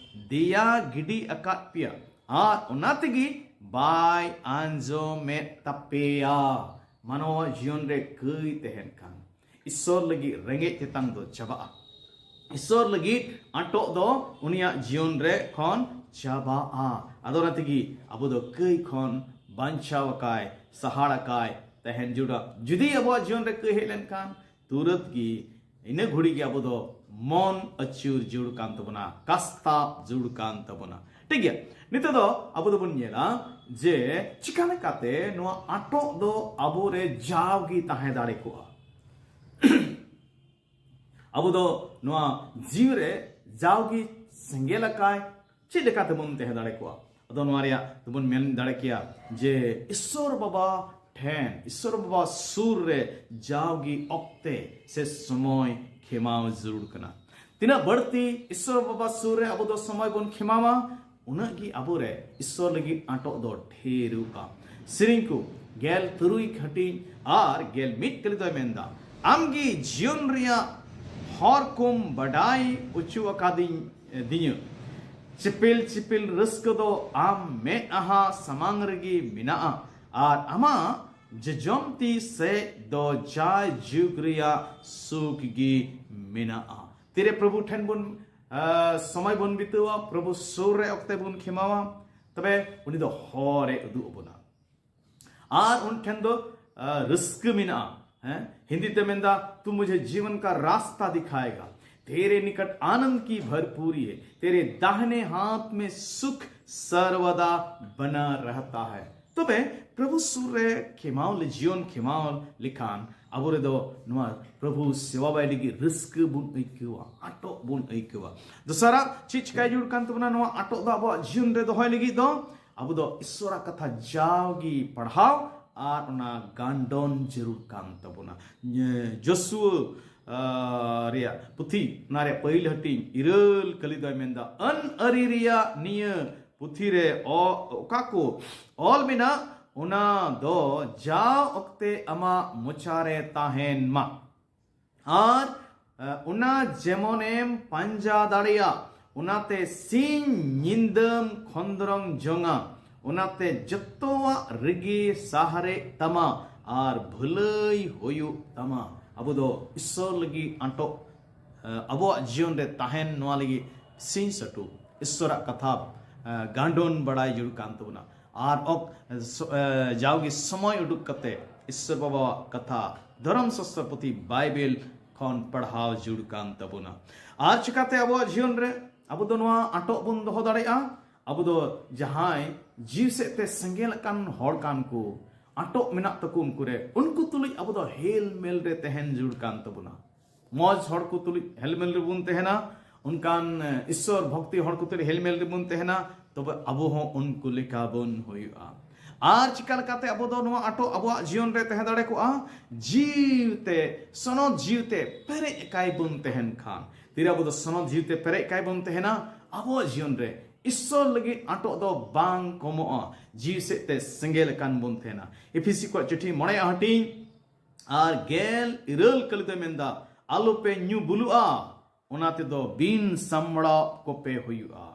ᱫᱮᱭᱟ ᱜᱤᱰᱤ ᱟᱠᱟᱫ ᱯᱮᱭᱟ ᱟᱨ ᱚᱱᱟ ᱛᱮᱜᱮ ᱵᱟᱭ ᱟᱸᱡᱚᱢᱮᱫ ᱛᱟᱯᱮᱭᱟ᱾ ᱢᱟᱱᱣᱟ ᱡᱤᱭᱚᱱ ᱨᱮ ᱠᱟᱹᱭ ᱛᱟᱦᱮᱱ ᱠᱷᱟᱱ, ᱤᱥᱥᱚᱨ ᱞᱟᱹᱜᱤᱫ ᱨᱮᱸᱜᱮᱡ ᱛᱮᱛᱟᱝ ᱫᱚ ᱪᱟᱵᱟᱜᱼᱟ᱾ ᱤᱥᱥᱚᱨ ᱞᱟᱹᱜᱤᱫ ᱟᱴᱚᱜ ᱫᱚ ᱩᱱᱤᱭᱟᱜ ᱡᱤᱭᱚᱱ ᱨᱮ ᱠᱷᱚᱱ ᱪᱟᱵᱟᱜᱼᱟ᱾ ᱟᱫᱚ ᱚᱱᱟ ᱛᱮᱜᱮ ᱟᱵᱚ ᱫᱚ ᱠᱟᱹᱭ ᱠᱷᱚᱱ ᱵᱟᱧᱪᱟᱣ ᱟᱠᱟᱭ, ᱥᱟᱦᱟᱲ ᱟᱠᱟᱭ ᱛᱟᱦᱮᱱ ᱡᱩᱲᱟ᱾ ᱡᱩᱫᱤ ᱟᱵᱚᱣᱟᱜ ᱡᱤᱭᱚᱱ ᱨᱮ ᱠᱟᱹᱭ ᱦᱮᱡ ᱞᱮᱱᱠᱷᱟᱱ, ᱛᱩᱨᱟᱹᱛ ᱜᱮ ᱤᱱᱟᱹ ᱜᱷᱩᱲᱤ ᱜᱮ ᱟᱵᱚ ᱫᱚ ᱢᱚᱱ ᱟᱹᱪᱩᱨ ᱡᱩᱲ ᱠᱟᱱ ᱛᱟᱵᱚᱱᱟ, ᱠᱟᱥᱛᱟᱵ ᱡᱩᱲ ᱠᱟᱱ ᱛᱟᱵᱚᱱᱟ᱾ ᱴᱷᱤᱠ ᱜᱮᱭᱟ, ᱱᱤᱛᱚᱜ ᱫᱚ ᱟᱵᱚ ᱫᱚᱵᱚᱱ ᱧᱮᱞᱟ ᱡᱮ ᱪᱤᱠᱟ ᱞᱮᱠᱟᱛᱮ ᱱᱚᱣᱟ ᱟᱴᱚᱜ ᱫᱚ ᱟᱵᱚᱨᱮ ᱡᱟᱣᱜᱮ ᱛᱟᱦᱮᱸ ᱫᱟᱲᱮ ᱠᱚᱜᱼᱟ᱾ ᱟᱵᱚ ᱫᱚ ᱱᱚᱣᱟ ᱡᱤᱣᱤ ᱨᱮ ᱡᱟᱣᱜᱮ ᱥᱮᱸᱜᱮᱞ ᱟᱠᱟᱭ, ᱪᱮᱫ ᱞᱮᱠᱟ ᱛᱮᱵᱚᱱ ᱛᱟᱦᱮᱸ ᱫᱟᱲᱮ ᱠᱚᱜᱼᱟ? ᱟᱫᱚ ᱱᱚᱣᱟ ᱨᱮᱭᱟᱜ ᱫᱚᱵᱚᱱ ᱢᱮᱱ ᱫᱟᱲᱮ ᱠᱮᱭᱟ ᱡᱮ ᱤᱥᱥᱚᱨ ᱵᱟᱵᱟ ᱴᱷᱮᱱ, ᱤᱥᱥᱚᱨ ᱵᱟᱵᱟ ᱥᱩᱨ ᱨᱮ ᱡᱟᱣᱜᱮ ᱚᱠᱛᱮ ᱥᱮ ᱥᱚᱢᱚᱭ ᱠᱷᱮᱢᱟᱣ ᱡᱟᱹᱨᱩᱲ ᱠᱟᱱᱟ᱾ ᱛᱤᱱᱟᱹᱜ ᱵᱟᱹᱲᱛᱤ ᱤᱥᱥᱚᱨ ᱵᱟᱵᱟ ᱥᱩᱨ ᱨᱮ ᱟᱵᱚ ᱫᱚ ᱥᱚᱢᱚᱭ ᱵᱚᱱ ᱠᱷᱮᱢᱟᱣᱟ, ᱩᱱᱟᱹᱜ ᱜᱮ ᱟᱵᱚᱨᱮ ᱤᱥᱥᱚᱨ ᱞᱟᱹᱜᱤᱫ ᱟᱴᱚᱜ ᱫᱚ ᱰᱷᱮᱨᱚᱜᱼᱟ᱾ ᱥᱮᱨᱮᱧ ᱠᱚ ᱜᱮᱞ ᱛᱩᱨᱩᱭ ᱦᱟᱹᱴᱤᱧ ᱟᱨ ᱜᱮᱞ ᱢᱤᱫ ᱠᱟᱹᱞᱤ ᱫᱚᱭ ᱢᱮᱱᱫᱟ, ᱟᱢᱜᱮ ᱡᱤᱭᱚᱱ ᱨᱮᱭᱟᱜ ᱦᱚᱨ ᱠᱚᱢ ᱵᱟᱰᱟᱭ ᱚᱪᱚ ᱟᱠᱟᱫᱤᱧ ᱫᱤᱧᱟᱹ᱾ ᱪᱤᱯᱤᱞ ᱪᱤᱯᱤᱞ ᱨᱟᱹᱥᱠᱟᱹ ᱫᱚ ᱟᱢ ᱢᱮᱫᱦᱟ ᱥᱟᱢᱟᱝ ᱨᱮᱜᱮ ᱢᱮᱱᱟᱜᱼᱟ, ᱟᱨ ᱟᱢᱟᱜ ᱡᱚᱡᱚᱢ ᱛᱤ ᱥᱮᱫ ᱫᱚ ᱡᱟᱭ ᱡᱩᱜᱽ ᱨᱮᱭᱟᱜ ᱥᱩᱠ ᱜᱮ ᱢᱮᱱᱟᱜᱼᱟ᱾ ᱛᱤᱨᱮ ᱯᱨᱚᱵᱷᱩ ᱴᱷᱮᱱ ᱵᱚᱱ, ᱟ, ᱥᱚᱢᱚᱭ ᱵᱚᱱ ᱵᱤᱛᱟᱹᱣᱟ, ᱯᱨᱚᱵᱷᱩ ᱥᱩᱨ ᱨᱮ ᱚᱠᱛᱮ ᱵᱚᱱ ᱠᱷᱮᱢᱟᱣᱟ, ᱛᱚᱵᱮ ᱩᱱᱤ ᱫᱚ ᱦᱚᱨ ᱮ ᱩᱫᱩᱜ ᱟᱵᱚᱱᱟ᱾ ᱟᱨ ᱩᱱ ᱴᱷᱮᱱ ᱫᱚ, ᱟ, ᱨᱟᱹᱥᱠᱟᱹ ᱢᱮᱱᱟᱜᱼᱟ᱾ ᱦᱮᱸ, ᱦᱤᱱᱫᱤ ᱛᱮ ᱢᱮᱱᱫᱟ, "ᱛᱩᱢ ᱢᱩᱡᱷᱮ ᱡᱤᱵᱚᱱ ᱠᱟ ᱨᱟᱥᱛᱟ ᱫᱤᱠᱷᱟᱭᱮᱜᱟ, ᱛᱮᱨᱮ ᱱᱤᱠᱚᱴ ᱟᱱᱚᱱᱫ ᱠᱤ ᱵᱷᱚᱨᱯᱩᱨᱤ ᱦᱮ, ᱛᱮᱨᱮ ᱫᱟᱦᱱᱮ ᱦᱟᱛ ᱢᱮ ᱥᱩᱠ ᱥᱚᱨᱵᱚᱫᱟ ᱵᱟᱱᱟ ᱨᱟᱦᱛᱟ ᱦᱮ᱾" ᱛᱚᱵᱮ ᱯᱨᱚᱵᱷᱩ ᱥᱩᱨ ᱨᱮ ᱠᱷᱮᱢᱟᱣ ᱞᱮ, ᱡᱤᱭᱚᱱ ᱠᱷᱮᱢᱟᱣ ᱞᱮᱠᱷᱟᱱ ᱟᱵᱚ ᱨᱮᱫᱚ ᱱᱚᱣᱟ ᱯᱨᱚᱵᱷᱩ ᱥᱮᱵᱟ ᱵᱟᱭ ᱞᱟᱹᱜᱤᱫ ᱨᱟᱹᱥᱠᱟᱹ ᱵᱚᱱ ᱟᱹᱭᱠᱟᱹᱣᱟ, ᱟᱴᱚᱜ ᱵᱚᱱ ᱟᱹᱭᱠᱟᱹᱣᱟ᱾ ᱫᱚᱥᱟᱨᱟᱜ ᱪᱮᱫ ᱪᱤᱠᱟᱹᱭ ᱡᱟᱹᱨᱩᱲ ᱠᱟᱱ ᱛᱟᱵᱚᱱᱟ? ᱱᱚᱣᱟ ᱟᱴᱚᱜ ᱫᱚ ᱟᱵᱚᱣᱟᱜ ᱡᱤᱭᱚᱱ ᱨᱮ ᱫᱚᱦᱚᱭ ᱞᱟᱹᱜᱤᱫ ᱫᱚ ᱟᱵᱚ ᱫᱚ ᱤᱥᱥᱚᱨᱟᱜ ᱠᱟᱛᱷᱟ ᱡᱟᱣᱜᱮ ᱯᱟᱲᱦᱟᱣ ᱟᱨ ᱚᱱᱟ ᱜᱟᱱᱰᱚᱱ ᱡᱟᱹᱨᱩᱲ ᱠᱟᱱ ᱛᱟᱵᱚᱱᱟ᱾ ᱡᱚᱥᱩᱣᱟᱹ, ᱟ, ᱨᱮᱭᱟᱜ ᱯᱩᱛᱷᱤ, ᱚᱱᱟ ᱨᱮᱭᱟᱜ ᱯᱟᱹᱦᱤᱞ ᱦᱟᱹᱴᱤᱧ ᱤᱨᱟᱹᱞ ᱠᱟᱹᱞᱤ ᱫᱚᱭ ᱢᱮᱱᱫᱟ, ᱟᱹᱱ ᱟᱹᱨᱤ ᱨᱮᱭᱟᱜ ᱱᱤᱭᱟᱹ ᱯᱩᱛᱷᱤ ᱨᱮ ᱚ-, ᱚᱠᱟ ᱠᱚ ᱚᱞ ᱢᱮᱱᱟᱜ, ᱚᱱᱟ ᱫᱚ ᱡᱟᱣ ᱚᱠᱛᱮ ᱟᱢᱟᱜ ᱢᱚᱪᱟ ᱨᱮ ᱛᱟᱦᱮᱱ ᱢᱟ᱾ ᱟᱨ, ᱮ, ᱚᱱᱟ ᱡᱮᱢᱚᱱᱮᱢ ᱯᱟᱸᱡᱟ ᱫᱟᱲᱮᱭᱟᱜ, ᱚᱱᱟᱛᱮ ᱥᱤᱧ ᱧᱤᱫᱟᱹᱢ ᱠᱷᱚᱸᱫᱽᱨᱚᱝ ᱡᱚᱝᱟ, ᱚᱱᱟᱛᱮ ᱡᱚᱛᱚᱣᱟᱜ ᱨᱮᱜᱮ ᱥᱟᱦᱟᱨᱮᱜ ᱛᱟᱢᱟ ᱟᱨ ᱵᱷᱟᱹᱞᱟᱹᱭ ᱦᱩᱭᱩᱜ ᱛᱟᱢᱟ᱾ ᱟᱵᱚ ᱫᱚ ᱤᱥᱥᱚᱨ ᱞᱟᱹᱜᱤᱫ ᱟᱴᱚᱜ, ᱮ, ᱟᱵᱚᱣᱟᱜ ᱡᱤᱭᱚᱱ ᱨᱮ ᱛᱟᱦᱮᱱ ᱱᱚᱣᱟ ᱞᱟᱹᱜᱤᱫ ᱥᱤᱧ ᱥᱟᱹᱴᱩ ᱤᱥᱥᱚᱨᱟᱜ ᱠᱟᱛᱷᱟ, ᱮ, ᱜᱟᱱᱰᱚᱱ ᱵᱟᱲᱟᱭ ᱡᱟᱹᱨᱩᱲ ᱠᱟᱱ ᱛᱟᱵᱚᱱᱟ᱾ ᱟᱨ ᱚᱠ-, ᱥᱚ-, ᱮ, ᱡᱟᱣᱜᱮ ᱥᱚᱢᱚᱭ ᱩᱰᱩᱠ ᱠᱟᱛᱮ ᱤᱥᱥᱚᱨ ᱵᱟᱵᱟᱣᱟᱜ ᱠᱟᱛᱷᱟ, ᱫᱷᱚᱨᱚᱢ ᱥᱟᱥᱛᱨᱚ ᱯᱩᱛᱷᱤ ᱵᱟᱭᱵᱮᱞ ᱠᱷᱚᱱ ᱯᱟᱲᱦᱟᱣ ᱡᱟᱹᱨᱩᱲ ᱠᱟᱱ ᱛᱟᱵᱚᱱᱟ᱾ ᱟᱨ ᱪᱤᱠᱟᱛᱮ ᱟᱵᱚᱣᱟᱜ ᱡᱤᱭᱚᱱ ᱨᱮ ᱟᱵᱚ ᱫᱚ ᱱᱚᱣᱟ ᱟᱴᱚᱜ ᱵᱚᱱ ᱫᱚᱦᱚ ᱫᱟᱲᱮᱭᱟᱜᱼᱟ? ᱟᱵᱚ ᱫᱚ ᱡᱟᱦᱟᱸᱭ ᱡᱤᱣᱤ ᱥᱮᱫ ᱛᱮ ᱥᱮᱸᱜᱮᱞ ᱟᱠᱟᱱ ᱦᱚᱲ ᱠᱟᱱ ᱠᱚ, ᱟᱴᱚᱜ ᱢᱮᱱᱟᱜ ᱛᱟᱠᱚ ᱩᱱᱠᱩ ᱨᱮ, ᱩᱱᱠᱩ ᱛᱩᱞᱩᱡ ᱟᱵᱚ ᱫᱚ ᱦᱮᱞ ᱢᱮᱞ ᱨᱮ ᱛᱟᱦᱮᱱ ᱡᱟᱹᱨᱩᱲ ᱠᱟᱱ ᱛᱟᱵᱚᱱᱟ᱾ ᱢᱚᱡᱽ ᱦᱚᱲ ᱠᱚ ᱛᱩᱞᱩᱡ ᱦᱮᱞ ᱢᱮᱞ ᱨᱮᱵᱚᱱ ᱛᱟᱦᱮᱱᱟ, ᱚᱱᱠᱟᱱ ᱤᱥᱥᱚᱨ ᱵᱷᱚᱠᱛᱤ ᱦᱚᱲ ᱠᱚ ᱛᱩᱞᱩᱡ ᱦᱮᱞ ᱢᱮᱞ ᱨᱮᱵᱚᱱ ᱛᱟᱦᱮᱱᱟ, ᱛᱚᱵᱮ ᱟᱵᱚ ᱦᱚᱸ ᱩᱱᱠᱩ ᱞᱮᱠᱟ ᱵᱚᱱ ᱦᱩᱭᱩᱜᱼᱟ᱾ ᱟᱨ ᱪᱤᱠᱟ ᱞᱮᱠᱟᱛᱮ ᱟᱵᱚ ᱫᱚ ᱱᱚᱣᱟ ᱟᱴᱚᱜ ᱟᱵᱚᱣᱟᱜ ᱡᱤᱭᱚᱱ ᱨᱮ ᱛᱟᱦᱮᱸ ᱫᱟᱲᱮ ᱠᱚᱜᱼᱟ? ᱡᱤᱣᱤ ᱛᱮ, ᱥᱚᱱᱚᱛ ᱡᱤᱣᱤ ᱛᱮ ᱯᱮᱨᱮᱡ ᱮᱠᱟᱭ ᱵᱚᱱ ᱛᱟᱦᱮᱱ ᱠᱷᱟᱱ᱾ ᱛᱤᱨᱮ ᱟᱵᱚ ᱫᱚ ᱥᱚᱱᱚᱛ ᱡᱤᱣᱤ ᱛᱮ ᱯᱮᱨᱮᱡ ᱮᱠᱟᱭ ᱵᱚᱱ ᱛᱟᱦᱮᱱᱟ? ᱟᱵᱚᱣᱟᱜ ᱡᱤᱭᱚᱱ ᱨᱮ ᱤᱥᱥᱚᱨ ᱞᱟᱹᱜᱤᱫ ᱟᱴᱚᱜ ᱫᱚ ᱵᱟᱝ ᱠᱚᱢᱚᱜᱼᱟ᱾ ᱡᱤᱣᱤ ᱥᱮᱫ ᱛᱮ ᱥᱮᱸᱜᱮᱞ ᱟᱠᱟᱱ ᱵᱚᱱ ᱛᱟᱦᱮᱱᱟ᱾ ᱮᱯᱷᱤᱥᱤ ᱠᱚᱣᱟᱜ ᱪᱤᱴᱷᱤ ᱢᱚᱬᱮᱭᱟᱜ ᱦᱟᱹᱴᱤᱧ ᱟᱨ ᱜᱮᱞ ᱤᱨᱟᱹᱞ ᱠᱟᱹᱞᱤ ᱫᱚᱭ ᱢᱮᱱᱫᱟ, "ᱟᱞᱚᱯᱮ ᱧᱩ ᱵᱩᱞᱩᱜᱼᱟ, ᱚᱱᱟ ᱛᱮᱫᱚ ᱵᱤᱱ ᱥᱟᱢᱵᱲᱟᱣ ᱠᱚᱯᱮ ᱦᱩᱭᱩᱜᱼᱟ᱾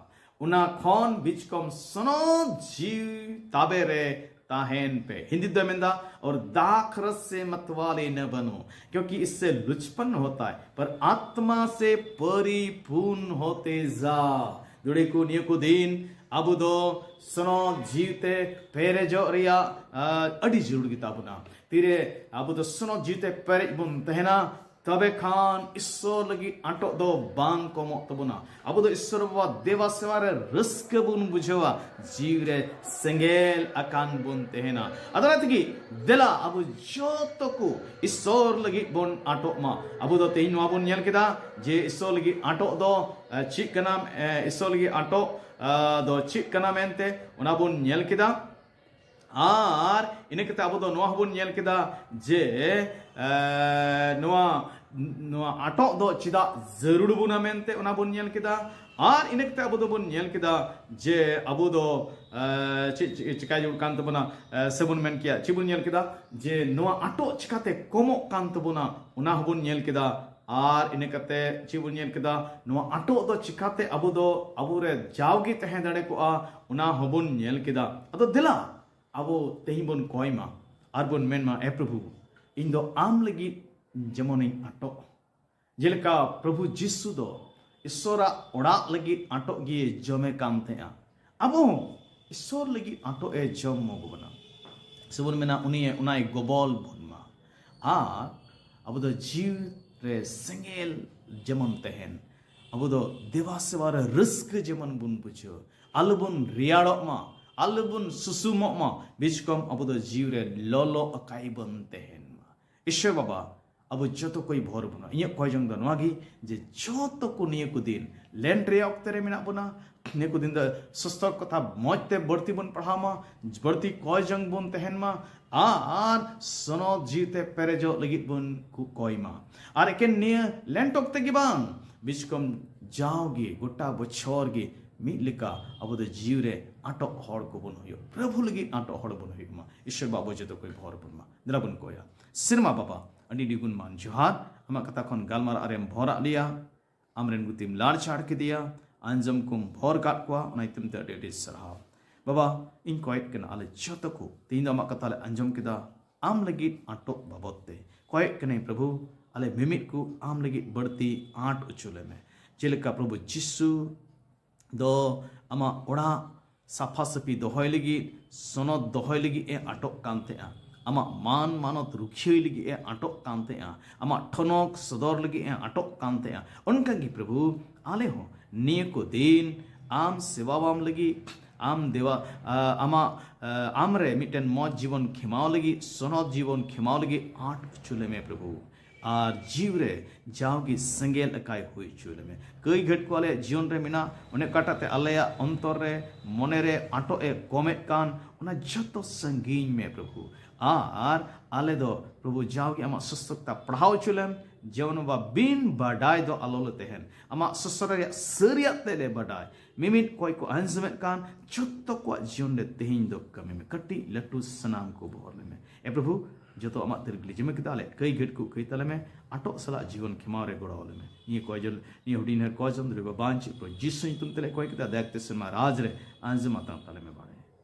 ᱚᱱᱟ ᱠᱷᱚᱱ ᱵᱤᱪᱠᱚᱢ ᱥᱚᱱᱚᱛ ᱡᱤᱣᱤ ᱛᱟᱵᱮ ᱨᱮ ᱛᱟᱦᱮᱱ ᱯᱮ᱾" ᱦᱤᱱᱫᱤ ᱫᱚᱭ ᱢᱮᱱᱫᱟ, "और दाखरस से मतवाले न बनो, क्योंकि इससे लुचपन होता है, पर आत्मा से परिपूर्ण होते जा।" ᱫᱩᱲᱤ ᱠᱚ, ᱱᱤᱭᱟᱹ ᱠᱚ ᱫᱤᱱ ᱟᱵᱚ ᱫᱚ ᱥᱚᱱᱚᱛ ᱡᱤᱣᱤ ᱛᱮ ᱯᱮᱨᱮᱡᱚᱜ ᱨᱮᱭᱟᱜ, ᱟ, ᱟᱹᱰᱤ ᱡᱟᱹᱨᱩᱲ ᱜᱮᱛᱟ ᱵᱚᱱᱟ᱾ ᱛᱤᱨᱮ ᱟᱵᱚ ᱫᱚ ᱥᱚᱱᱚᱛ ᱡᱤᱣᱤ ᱛᱮ ᱯᱮᱨᱮᱡ ᱵᱚᱱ ᱛᱟᱦᱮᱱᱟ, ᱛᱚᱵᱮ ᱠᱷᱟᱱ ᱤᱥᱥᱚᱨ ᱞᱟᱹᱜᱤᱫ ᱟᱴᱚᱜ ᱫᱚ ᱵᱟᱝ ᱠᱚᱢᱚᱜ ᱛᱟᱵᱚᱱᱟ᱾ ᱟᱵᱚ ᱫᱚ ᱤᱥᱥᱚᱨ ᱵᱟᱵᱟ ᱫᱮᱵᱟ ᱥᱮᱵᱟ ᱨᱮ ᱨᱟᱹᱥᱠᱟᱹ ᱵᱚᱱ ᱵᱩᱡᱷᱟᱹᱣᱟ, ᱡᱤᱣᱤ ᱨᱮ ᱥᱮᱸᱜᱮᱞ ᱟᱠᱟᱱ ᱵᱚᱱ ᱛᱟᱦᱮᱱᱟ᱾ ᱟᱫᱚ ᱚᱱᱟ ᱛᱮᱜᱮ ᱫᱮᱞᱟ ᱟᱵᱚ ᱡᱚᱛᱚ ᱠᱚ ᱤᱥᱥᱚᱨ ᱞᱟᱹᱜᱤᱫ ᱵᱚᱱ ᱟᱴᱚᱜ ᱢᱟ᱾ ᱟᱵᱚ ᱫᱚ ᱛᱮᱦᱮᱧ ᱱᱚᱣᱟ ᱵᱚᱱ ᱧᱮᱞ ᱠᱮᱫᱟ ᱡᱮ ᱤᱥᱥᱚᱨ ᱞᱟᱹᱜᱤᱫ ᱟᱴᱚᱜ ᱫᱚ, ᱮ, ᱪᱮᱫ ᱠᱟᱱᱟ? ᱮ, ᱤᱥᱥᱚᱨ ᱞᱟᱹᱜᱤᱫ ᱟᱴᱚᱜ, ᱟ, ᱫᱚ ᱪᱮᱫ ᱠᱟᱱᱟ ᱢᱮᱱᱛᱮ ᱚᱱᱟ ᱵᱚᱱ ᱧᱮᱞ ᱠᱮᱫᱟ᱾ ᱟᱨ ᱤᱱᱟᱹ ᱠᱟᱛᱮ ᱟᱵᱚ ᱫᱚ ᱱᱚᱣᱟ ᱦᱚᱸᱵᱚᱱ ᱧᱮᱞ ᱠᱮᱫᱟ ᱡᱮ, ᱮ, ᱱᱚᱣᱟ, ᱱᱚᱣᱟ ᱟᱴᱚᱜ ᱫᱚ ᱪᱮᱫᱟᱜ ᱡᱟᱹᱨᱩᱲ ᱵᱚᱱᱟ ᱢᱮᱱᱛᱮ ᱚᱱᱟ ᱵᱚᱱ ᱧᱮᱞ ᱠᱮᱫᱟ᱾ ᱟᱨ ᱤᱱᱟᱹ ᱠᱟᱛᱮ ᱟᱵᱚ ᱫᱚᱵᱚᱱ ᱧᱮᱞ ᱠᱮᱫᱟ ᱡᱮ ᱟᱵᱚ ᱫᱚ, ᱮ, ᱪᱮᱫ, ᱪᱮᱫ ᱪᱮᱠᱟᱭ ᱡᱟᱹᱨᱩᱲ ᱠᱟᱱ ᱛᱟᱵᱚᱱᱟ, ᱮ, ᱥᱮᱵᱚᱱ ᱢᱮᱱ ᱠᱮᱭᱟ, ᱪᱮᱫ ᱵᱚᱱ ᱧᱮᱞ ᱠᱮᱫᱟ ᱡᱮ ᱱᱚᱣᱟ ᱟᱴᱚᱜ ᱪᱤᱠᱟᱛᱮ ᱠᱚᱢᱚᱜ ᱠᱟᱱ ᱛᱟᱵᱚᱱᱟ, ᱚᱱᱟ ᱦᱚᱸᱵᱚᱱ ᱧᱮᱞ ᱠᱮᱫᱟ᱾ ᱟᱨ ᱤᱱᱟᱹ ᱠᱟᱛᱮ ᱪᱮᱫ ᱵᱚᱱ ᱧᱮᱞ ᱠᱮᱫᱟ, ᱱᱚᱣᱟ ᱟᱴᱚᱜ ᱫᱚ ᱪᱤᱠᱟᱛᱮ ᱟᱵᱚ ᱫᱚ ᱟᱵᱚᱨᱮ ᱡᱟᱣᱜᱮ ᱛᱟᱦᱮᱸ ᱫᱟᱲᱮ ᱠᱚᱜᱼᱟ, ᱚᱱᱟ ᱦᱚᱸᱵᱚᱱ ᱧᱮᱞ ᱠᱮᱫᱟ᱾ ᱟᱫᱚ ᱫᱮᱞᱟ ᱟᱵᱚ ᱛᱮᱦᱮᱧ ᱵᱚᱱ ᱠᱚᱭ ᱢᱟ ᱟᱨ ᱵᱚᱱ ᱢᱮᱱ ᱢᱟ, "ᱮ ᱯᱨᱚᱵᱷᱩ, ᱤᱧ ᱫᱚ ᱟᱢ ᱞᱟᱹᱜᱤᱫ ᱡᱮᱢᱚᱱᱤᱧ ᱟᱴᱚᱜ, ᱡᱮᱞᱮᱠᱟ ᱯᱨᱚᱵᱷᱩ ᱡᱤᱥᱩ ᱫᱚ ᱤᱥᱥᱚᱨᱟᱜ ᱚᱲᱟᱜ ᱞᱟᱹᱜᱤᱫ ᱟᱴᱚᱜ ᱜᱮ ᱡᱚᱢᱮ ᱠᱟᱱ ᱛᱟᱦᱮᱸᱜᱼᱟ, ᱟᱵᱚ ᱦᱚᱸ ᱤᱥᱥᱚᱨ ᱞᱟᱹᱜᱤᱫ ᱟᱴᱚᱜ ᱮ ᱡᱚᱢ ᱢᱚ ᱵᱚᱱᱟ᱾" ᱥᱮᱵᱚᱱ ᱢᱮᱱᱟ, "ᱩᱱᱤ ᱚᱱᱟᱭ ᱜᱚᱵᱚᱞ ᱵᱚᱱ ᱢᱟ᱾" ᱟᱨ ᱟᱵᱚ ᱫᱚ ᱡᱤᱣᱤ ᱨᱮ ᱥᱮᱸᱜᱮᱞ ᱡᱮᱢᱚᱱ ᱛᱟᱦᱮᱱ, ᱟᱵᱚ ᱫᱚ ᱫᱮᱵᱟ ᱥᱮᱵᱟ ᱨᱮ ᱨᱟᱹᱥᱠᱟᱹ ᱡᱮᱢᱚᱱ ᱵᱚᱱ ᱵᱩᱡᱷᱟᱹᱣ, ᱟᱞᱚᱵᱚᱱ ᱨᱮᱭᱟᱲᱚᱜ ᱢᱟ, ᱟᱞᱚᱵᱚᱱ ᱥᱩᱥᱩᱢᱚᱜ ᱢᱟ, ᱵᱤᱪᱠᱚᱢ ᱟᱵᱚ ᱫᱚ ᱡᱤᱣᱤ ᱨᱮ ᱞᱚᱞᱚ ᱟᱠᱟᱭ ᱵᱚᱱ ᱛᱟᱦᱮᱱ ᱢᱟ᱾ ᱤᱥᱚᱨ ᱵᱟᱵᱟ, ᱟᱵᱚ ᱡᱚᱛᱚ ᱠᱚᱭ ᱵᱷᱚᱨ ᱵᱚᱱᱟ᱾ ᱤᱧᱟᱹᱜ ᱠᱚᱭ ᱡᱚᱝ ᱫᱚ ᱱᱚᱣᱟ ᱜᱮ, ᱡᱮ ᱡᱚᱛᱚ ᱠᱚ ᱱᱤᱭᱟᱹ ᱠᱚ ᱫᱤᱱ ᱞᱮᱱ ᱨᱮᱭᱟᱜ ᱚᱠᱛᱮ ᱨᱮ ᱢᱮᱱᱟᱜ ᱵᱚᱱᱟ, ᱱᱤᱭᱟᱹ ᱠᱚ ᱫᱤᱱ ᱫᱚ ᱥᱚᱥᱛᱚᱨ ᱠᱚᱛᱷᱟ ᱢᱚᱡᱽ ᱛᱮ ᱵᱟᱹᱲᱛᱤ ᱵᱚᱱ ᱯᱟᱲᱦᱟᱣ ᱢᱟ, ᱵᱟᱹᱲᱛᱤ ᱠᱚᱭ ᱡᱚᱝ ᱵᱚᱱ ᱛᱟᱦᱮᱱ ᱢᱟ, ᱟᱨ ᱥᱚᱱᱚᱛ ᱡᱤᱣᱤ ᱛᱮ ᱯᱮᱨᱮᱡᱚᱜ ᱞᱟᱹᱜᱤᱫ ᱵᱚᱱ ᱠᱚ-, ᱠᱚᱭ ᱢᱟ᱾ ᱟᱨ ᱮᱠᱮᱱ ᱱᱤᱭᱟᱹ ᱞᱮᱱ ᱚᱠᱛᱮ ᱜᱮ ᱵᱟᱝ, ᱵᱤᱪᱠᱚᱢ ᱡᱟᱣᱜᱮ ᱜᱚᱴᱟ ᱵᱚᱪᱷᱚᱨ ᱜᱮ ᱢᱤᱫ ᱞᱮᱠᱟ ᱟᱵᱚ ᱫᱚ ᱡᱤᱣᱤ ᱨᱮ ᱟᱴᱚᱜ ᱦᱚᱲ ᱠᱚᱵᱚᱱ ᱦᱩᱭᱩᱜ, ᱯᱨᱚᱵᱷᱩ ᱞᱟᱹᱜᱤᱫ ᱟᱴᱚᱜ ᱦᱚᱲ ᱵᱚᱱ ᱦᱩᱭᱩᱜ ᱢᱟ᱾ ᱤᱥᱚᱨ ᱵᱟᱵᱟ ᱡᱚᱛᱚ ᱠᱚᱭ ᱵᱷᱚᱨ ᱵᱚᱱ ᱢᱟ᱾ ᱫᱮᱞᱟ ᱵᱚᱱ ᱠᱚᱭᱟ᱾ ᱥᱮᱨᱢᱟ ᱵᱟᱵᱟ, ᱟᱹᱰᱤ ᱟᱹᱰᱤ ᱜᱩᱱ ᱢᱟᱱ ᱡᱚᱦᱟᱨ᱾ ᱟᱢᱟᱜ ᱠᱟᱛᱷᱟ ᱠᱷᱚᱱ ᱜᱟᱞᱢᱟᱨᱟᱜ ᱨᱮᱢ ᱵᱷᱚᱨᱟᱜ ᱞᱮᱭᱟ, ᱟᱢᱨᱮᱱ ᱜᱩᱛᱤᱢ ᱞᱟᱲ ᱪᱷᱟᱲ ᱠᱮᱫᱮᱭᱟ, ᱟᱸᱡᱚᱢ ᱠᱚᱢ ᱵᱷᱚᱨ ᱠᱟᱫ ᱠᱚᱣᱟ, ᱚᱱᱟ ᱧᱩᱛᱩᱢ ᱛᱮ ᱟᱹᱰᱤ ᱟᱹᱰᱤ ᱥᱟᱨᱦᱟᱣ᱾ ᱵᱟᱵᱟ, ᱤᱧ ᱠᱚᱭᱮᱫ ᱠᱟᱱᱟ, ᱟᱞᱮ ᱡᱚᱛᱚ ᱠᱚ ᱛᱮᱦᱮᱧ ᱫᱚ ᱟᱢᱟᱜ ᱠᱟᱛᱷᱟ ᱞᱮ ᱟᱸᱡᱚᱢ ᱠᱮᱫᱟ, ᱟᱢ ᱞᱟᱹᱜᱤᱫ ᱟᱸᱴᱚᱜ ᱵᱟᱵᱚᱫ ᱛᱮ᱾ ᱠᱚᱭᱮᱫ ᱠᱟᱹᱱᱟᱹᱧ ᱯᱨᱚᱵᱷᱩ, ᱟᱞᱮ ᱢᱤᱢᱤᱫ ᱠᱚ ᱟᱢ ᱞᱟᱹᱜᱤᱫ ᱵᱟᱹᱲᱛᱤ ᱟᱸᱴ ᱦᱚᱪᱚ ᱞᱮᱢᱮ᱾ ᱡᱮᱞᱮᱠᱟ ᱯᱨᱚᱵᱷᱩ ᱡᱤᱥᱩ ᱫᱚ ᱟᱢᱟᱜ ᱚᱲᱟᱜ ᱥᱟᱯᱷᱟ ᱥᱟᱹᱯᱷᱤ ᱫᱚᱦᱚᱭ ᱞᱟᱹᱜᱤᱫ, ᱥᱚᱱᱚᱛ ᱫᱚᱦᱚᱭ ᱞᱟᱹᱜᱤᱫ ᱮ ᱟᱴᱚᱜ ᱠᱟᱱ ᱛᱟᱦᱮᱸᱜᱼᱟ, ᱟᱢᱟᱜ ᱢᱟᱱ ᱢᱟᱱᱚᱛ ᱨᱩᱠᱷᱤᱭᱟᱹᱭ ᱞᱟᱹᱜᱤᱫ ᱮ ᱟᱴᱚᱜ ᱠᱟᱱ ᱛᱟᱦᱮᱸᱜᱼᱟ, ᱟᱢᱟᱜ ᱴᱷᱚᱱᱚᱠ ᱥᱚᱫᱚᱨ ᱞᱟᱹᱜᱤᱫ ᱮ ᱟᱴᱚᱜ ᱠᱟᱱ ᱛᱟᱦᱮᱸᱜᱼᱟ᱾ ᱚᱱᱠᱟᱜᱮ ᱯᱨᱚᱵᱷᱩ, ᱟᱞᱮ ᱦᱚᱸ ᱱᱤᱭᱟᱹ ᱠᱚ ᱫᱤᱱ ᱟᱢ ᱥᱮᱵᱟᱣᱟᱢ ᱞᱟᱹᱜᱤᱫ, ᱟᱢ ᱫᱮᱣᱟ, ᱟ, ᱟᱢᱟᱜ, ᱟ, ᱟᱢᱨᱮ ᱢᱤᱫᱴᱮᱱ ᱢᱚᱡᱽ ᱡᱤᱵᱚᱱ ᱠᱷᱮᱢᱟᱣ ᱞᱟᱹᱜᱤᱫ, ᱥᱚᱱᱚᱛ ᱡᱤᱵᱚᱱ ᱠᱷᱮᱢᱟᱣ ᱞᱟᱹᱜᱤᱫ ᱟᱸᱴ ᱦᱚᱪᱚ ᱞᱮᱢᱮ ᱯᱨᱚᱵᱷᱩ᱾ ᱟᱨ ᱡᱤᱣᱤ ᱨᱮ ᱡᱟᱣᱜᱮ ᱥᱮᱸᱜᱮᱞ ᱟᱠᱟᱭ ᱦᱩᱭ ᱦᱚᱪᱚ ᱞᱮᱢᱮ᱾ ᱠᱟᱹᱭ ᱜᱷᱟᱹᱴ ᱠᱚ ᱟᱞᱮᱭᱟᱜ ᱡᱤᱭᱚᱱ ᱨᱮ ᱢᱮᱱᱟᱜ, ᱚᱱᱮ ᱚᱠᱟᱴᱟᱜ ᱛᱮ ᱟᱞᱮᱭᱟᱜ ᱚᱱᱛᱚᱨ ᱨᱮ, ᱢᱚᱱᱮ ᱨᱮ ᱟᱸᱴᱚᱜ ᱮ ᱠᱚᱢᱮᱫ ᱠᱟᱱ, ᱚᱱᱟ ᱡᱚᱛᱚ ᱥᱟᱺᱜᱤᱧ ᱢᱮ ᱯᱨᱚᱵᱷᱩ᱾ ᱟᱨ ᱟᱞᱮ ᱫᱚ ᱯᱨᱚᱵᱷᱩ ᱡᱟᱣᱜᱮ ᱟᱢᱟᱜ ᱥᱚᱥᱛᱚᱠᱛᱟ ᱯᱟᱲᱦᱟᱣ ᱦᱚᱪᱚ ᱞᱮᱢ, ᱡᱮᱢᱚᱱ ᱵᱟ ᱵᱤᱱ ᱵᱟᱰᱟᱭ ᱫᱚ ᱟᱞᱚ ᱞᱮ ᱛᱟᱦᱮᱱ, ᱟᱢᱟᱜ ᱥᱚᱥᱛᱚ ᱨᱮᱭᱟᱜ ᱥᱟᱹᱨᱤᱭᱟᱜ ᱛᱮ ᱞᱮ ᱵᱟᱰᱟᱭ᱾ ᱢᱤᱢᱤᱫ ᱠᱚᱭ ᱠᱚ ᱟᱸᱡᱚᱢᱮᱫ ᱠᱟᱱ ᱡᱚᱛᱚ ᱠᱚᱣᱟᱜ ᱡᱤᱭᱚᱱ ᱨᱮ ᱛᱮᱦᱮᱧ ᱫᱚ ᱠᱟᱹᱢᱤ ᱢᱮ, ᱠᱟᱹᱴᱤᱡ ᱞᱟᱹᱴᱩ ᱥᱟᱱᱟᱢ ᱠᱚ ᱵᱚᱦᱚᱨ ᱞᱮᱢᱮ᱾ ᱮ ᱯᱨᱚᱵᱷᱩ, ᱡᱚᱛᱚ ᱟᱢᱟᱜ ᱛᱤᱨᱤᱜ ᱞᱮ ᱡᱤᱢᱟᱹ ᱠᱮᱫᱟ, ᱟᱞᱮ ᱠᱟᱹᱭ ᱜᱷᱟᱹᱴ ᱠᱚ ᱠᱟᱹᱭ ᱛᱟᱞᱮ ᱢᱮ, ᱟᱴᱚᱜ ᱥᱟᱞᱟᱜ ᱡᱤᱵᱚᱱ ᱠᱷᱮᱢᱟᱣ ᱨᱮ ᱜᱚᱲᱚ ᱟᱞᱮ ᱢᱮ᱾ ᱱᱤᱭᱟᱹ ᱠᱚᱭ ᱡᱚᱞ, ᱱᱤᱭᱟᱹ ᱦᱩᱰᱤᱧ ᱦᱟᱹᱨ ᱠᱚᱭ ᱡᱚᱞ ᱫᱚ ᱵᱟᱵᱟᱧ ᱪᱮᱫ ᱯᱨᱚᱵᱷᱩ ᱡᱤᱥᱩ ᱧᱩᱛᱩᱢ ᱛᱮᱞᱮ ᱠᱚᱭ ᱠᱮᱫᱟ, ᱫᱟᱭᱟ ᱠᱟᱛᱮ ᱥᱮᱨᱢᱟ ᱨᱟᱡᱽ ᱨᱮ ᱟᱸᱡᱚᱢ ᱟᱛᱟᱝ ᱛᱟᱞᱮ ᱢᱮ ᱵᱟᱲᱮ᱾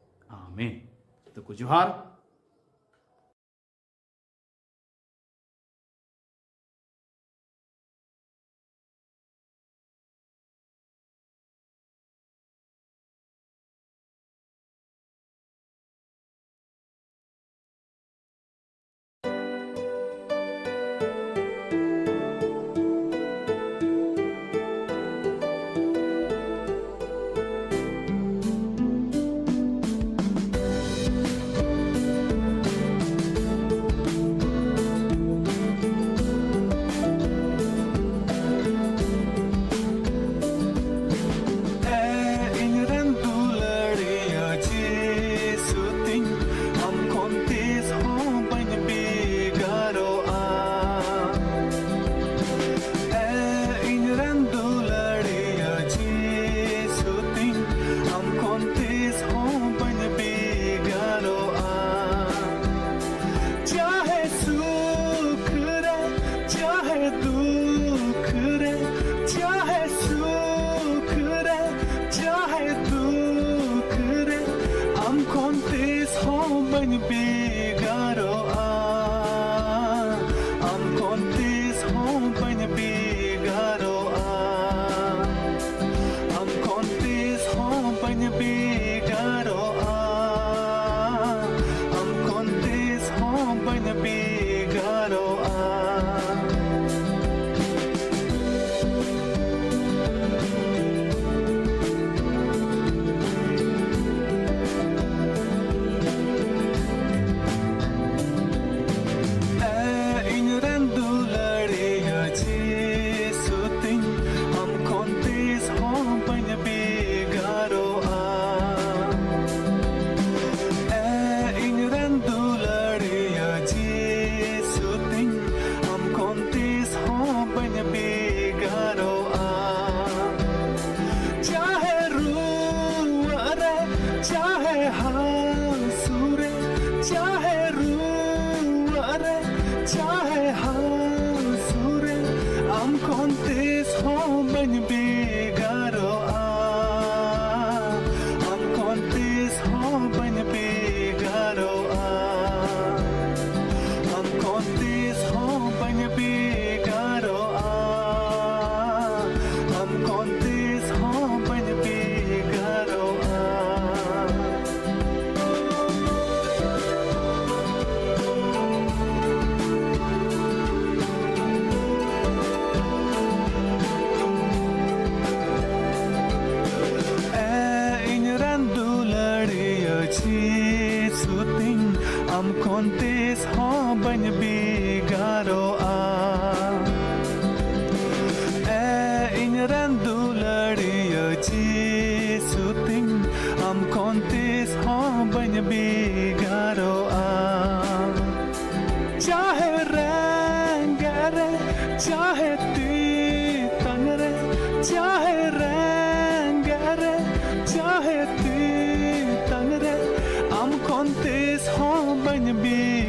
ᱟᱢᱮᱱ᱾ ᱡᱚᱛᱚ ᱠᱚ ᱡᱚᱦᱟᱨ᱾ ᱪᱟᱦᱮ ᱦᱟᱥᱩᱨᱮ ᱟᱢ ᱠᱷᱚᱱ ᱛᱤᱥ ᱦᱚᱸ ᱵᱟᱹᱧ ᱵᱷᱮᱜᱟᱨᱚᱜᱼᱟ, ᱟᱢ ᱠᱷᱚᱱ ᱛᱤᱥ ᱦᱚᱸ ᱵᱟᱹᱧ ᱵᱷᱮᱜᱟᱨᱚᱜᱼᱟ, ᱟᱢ ᱠᱷᱚᱱ ᱛᱤᱥ ᱦᱚᱸ ᱵᱟᱹᱧ ᱵᱷᱮᱜᱟᱨᱚᱜᱼᱟ, ᱟᱢ ᱠᱷᱚᱱ ᱛᱤᱥ ᱦᱚᱸ ᱵᱟᱹᱧ ᱵᱷᱮᱜᱟᱨᱚᱜᱼᱟ᱾ ᱮ ᱤᱧ ᱨᱮᱱ ᱫᱩᱞᱟᱹᱲᱤᱭᱟᱹ ᱡᱤᱥᱩ ᱛᱤᱧ, ᱟᱢ ᱠᱷᱚᱱ ᱛᱤᱥ ᱦᱚᱸ ᱵᱟᱹᱧ ᱵᱷᱮᱜᱟᱨᱚᱜᱼᱟ᱾ ᱮ ᱤᱧ ᱨᱮᱱ ᱫᱩᱞᱟᱹᱲᱤᱭᱟᱹ ᱡᱤᱥᱩ ᱛᱤᱧ, ᱟᱢ ᱠᱷᱚᱱ ᱛᱤᱥ ᱦᱚᱸ ᱵᱟᱹᱧ ᱵᱷᱮᱜᱟᱨᱚᱜᱼᱟ᱾ ᱪᱟᱦᱮ ᱨᱮᱸᱜᱮᱡ ᱨᱮ, ᱪᱟᱦᱮ ᱛᱮᱛᱟᱝ ᱨᱮ, ᱪᱟᱦᱮ ᱨᱮᱸᱜᱮᱡ ᱨᱮ, ᱪᱟᱦᱮ ᱛᱮᱛᱟᱝ ᱨᱮ, ᱟᱢ ᱠᱷᱚᱱ ᱛᱤᱥ ᱦᱚᱸ ᱵᱟᱹᱧ ᱵᱷᱮᱜᱟᱨᱚᱜᱼᱟ᱾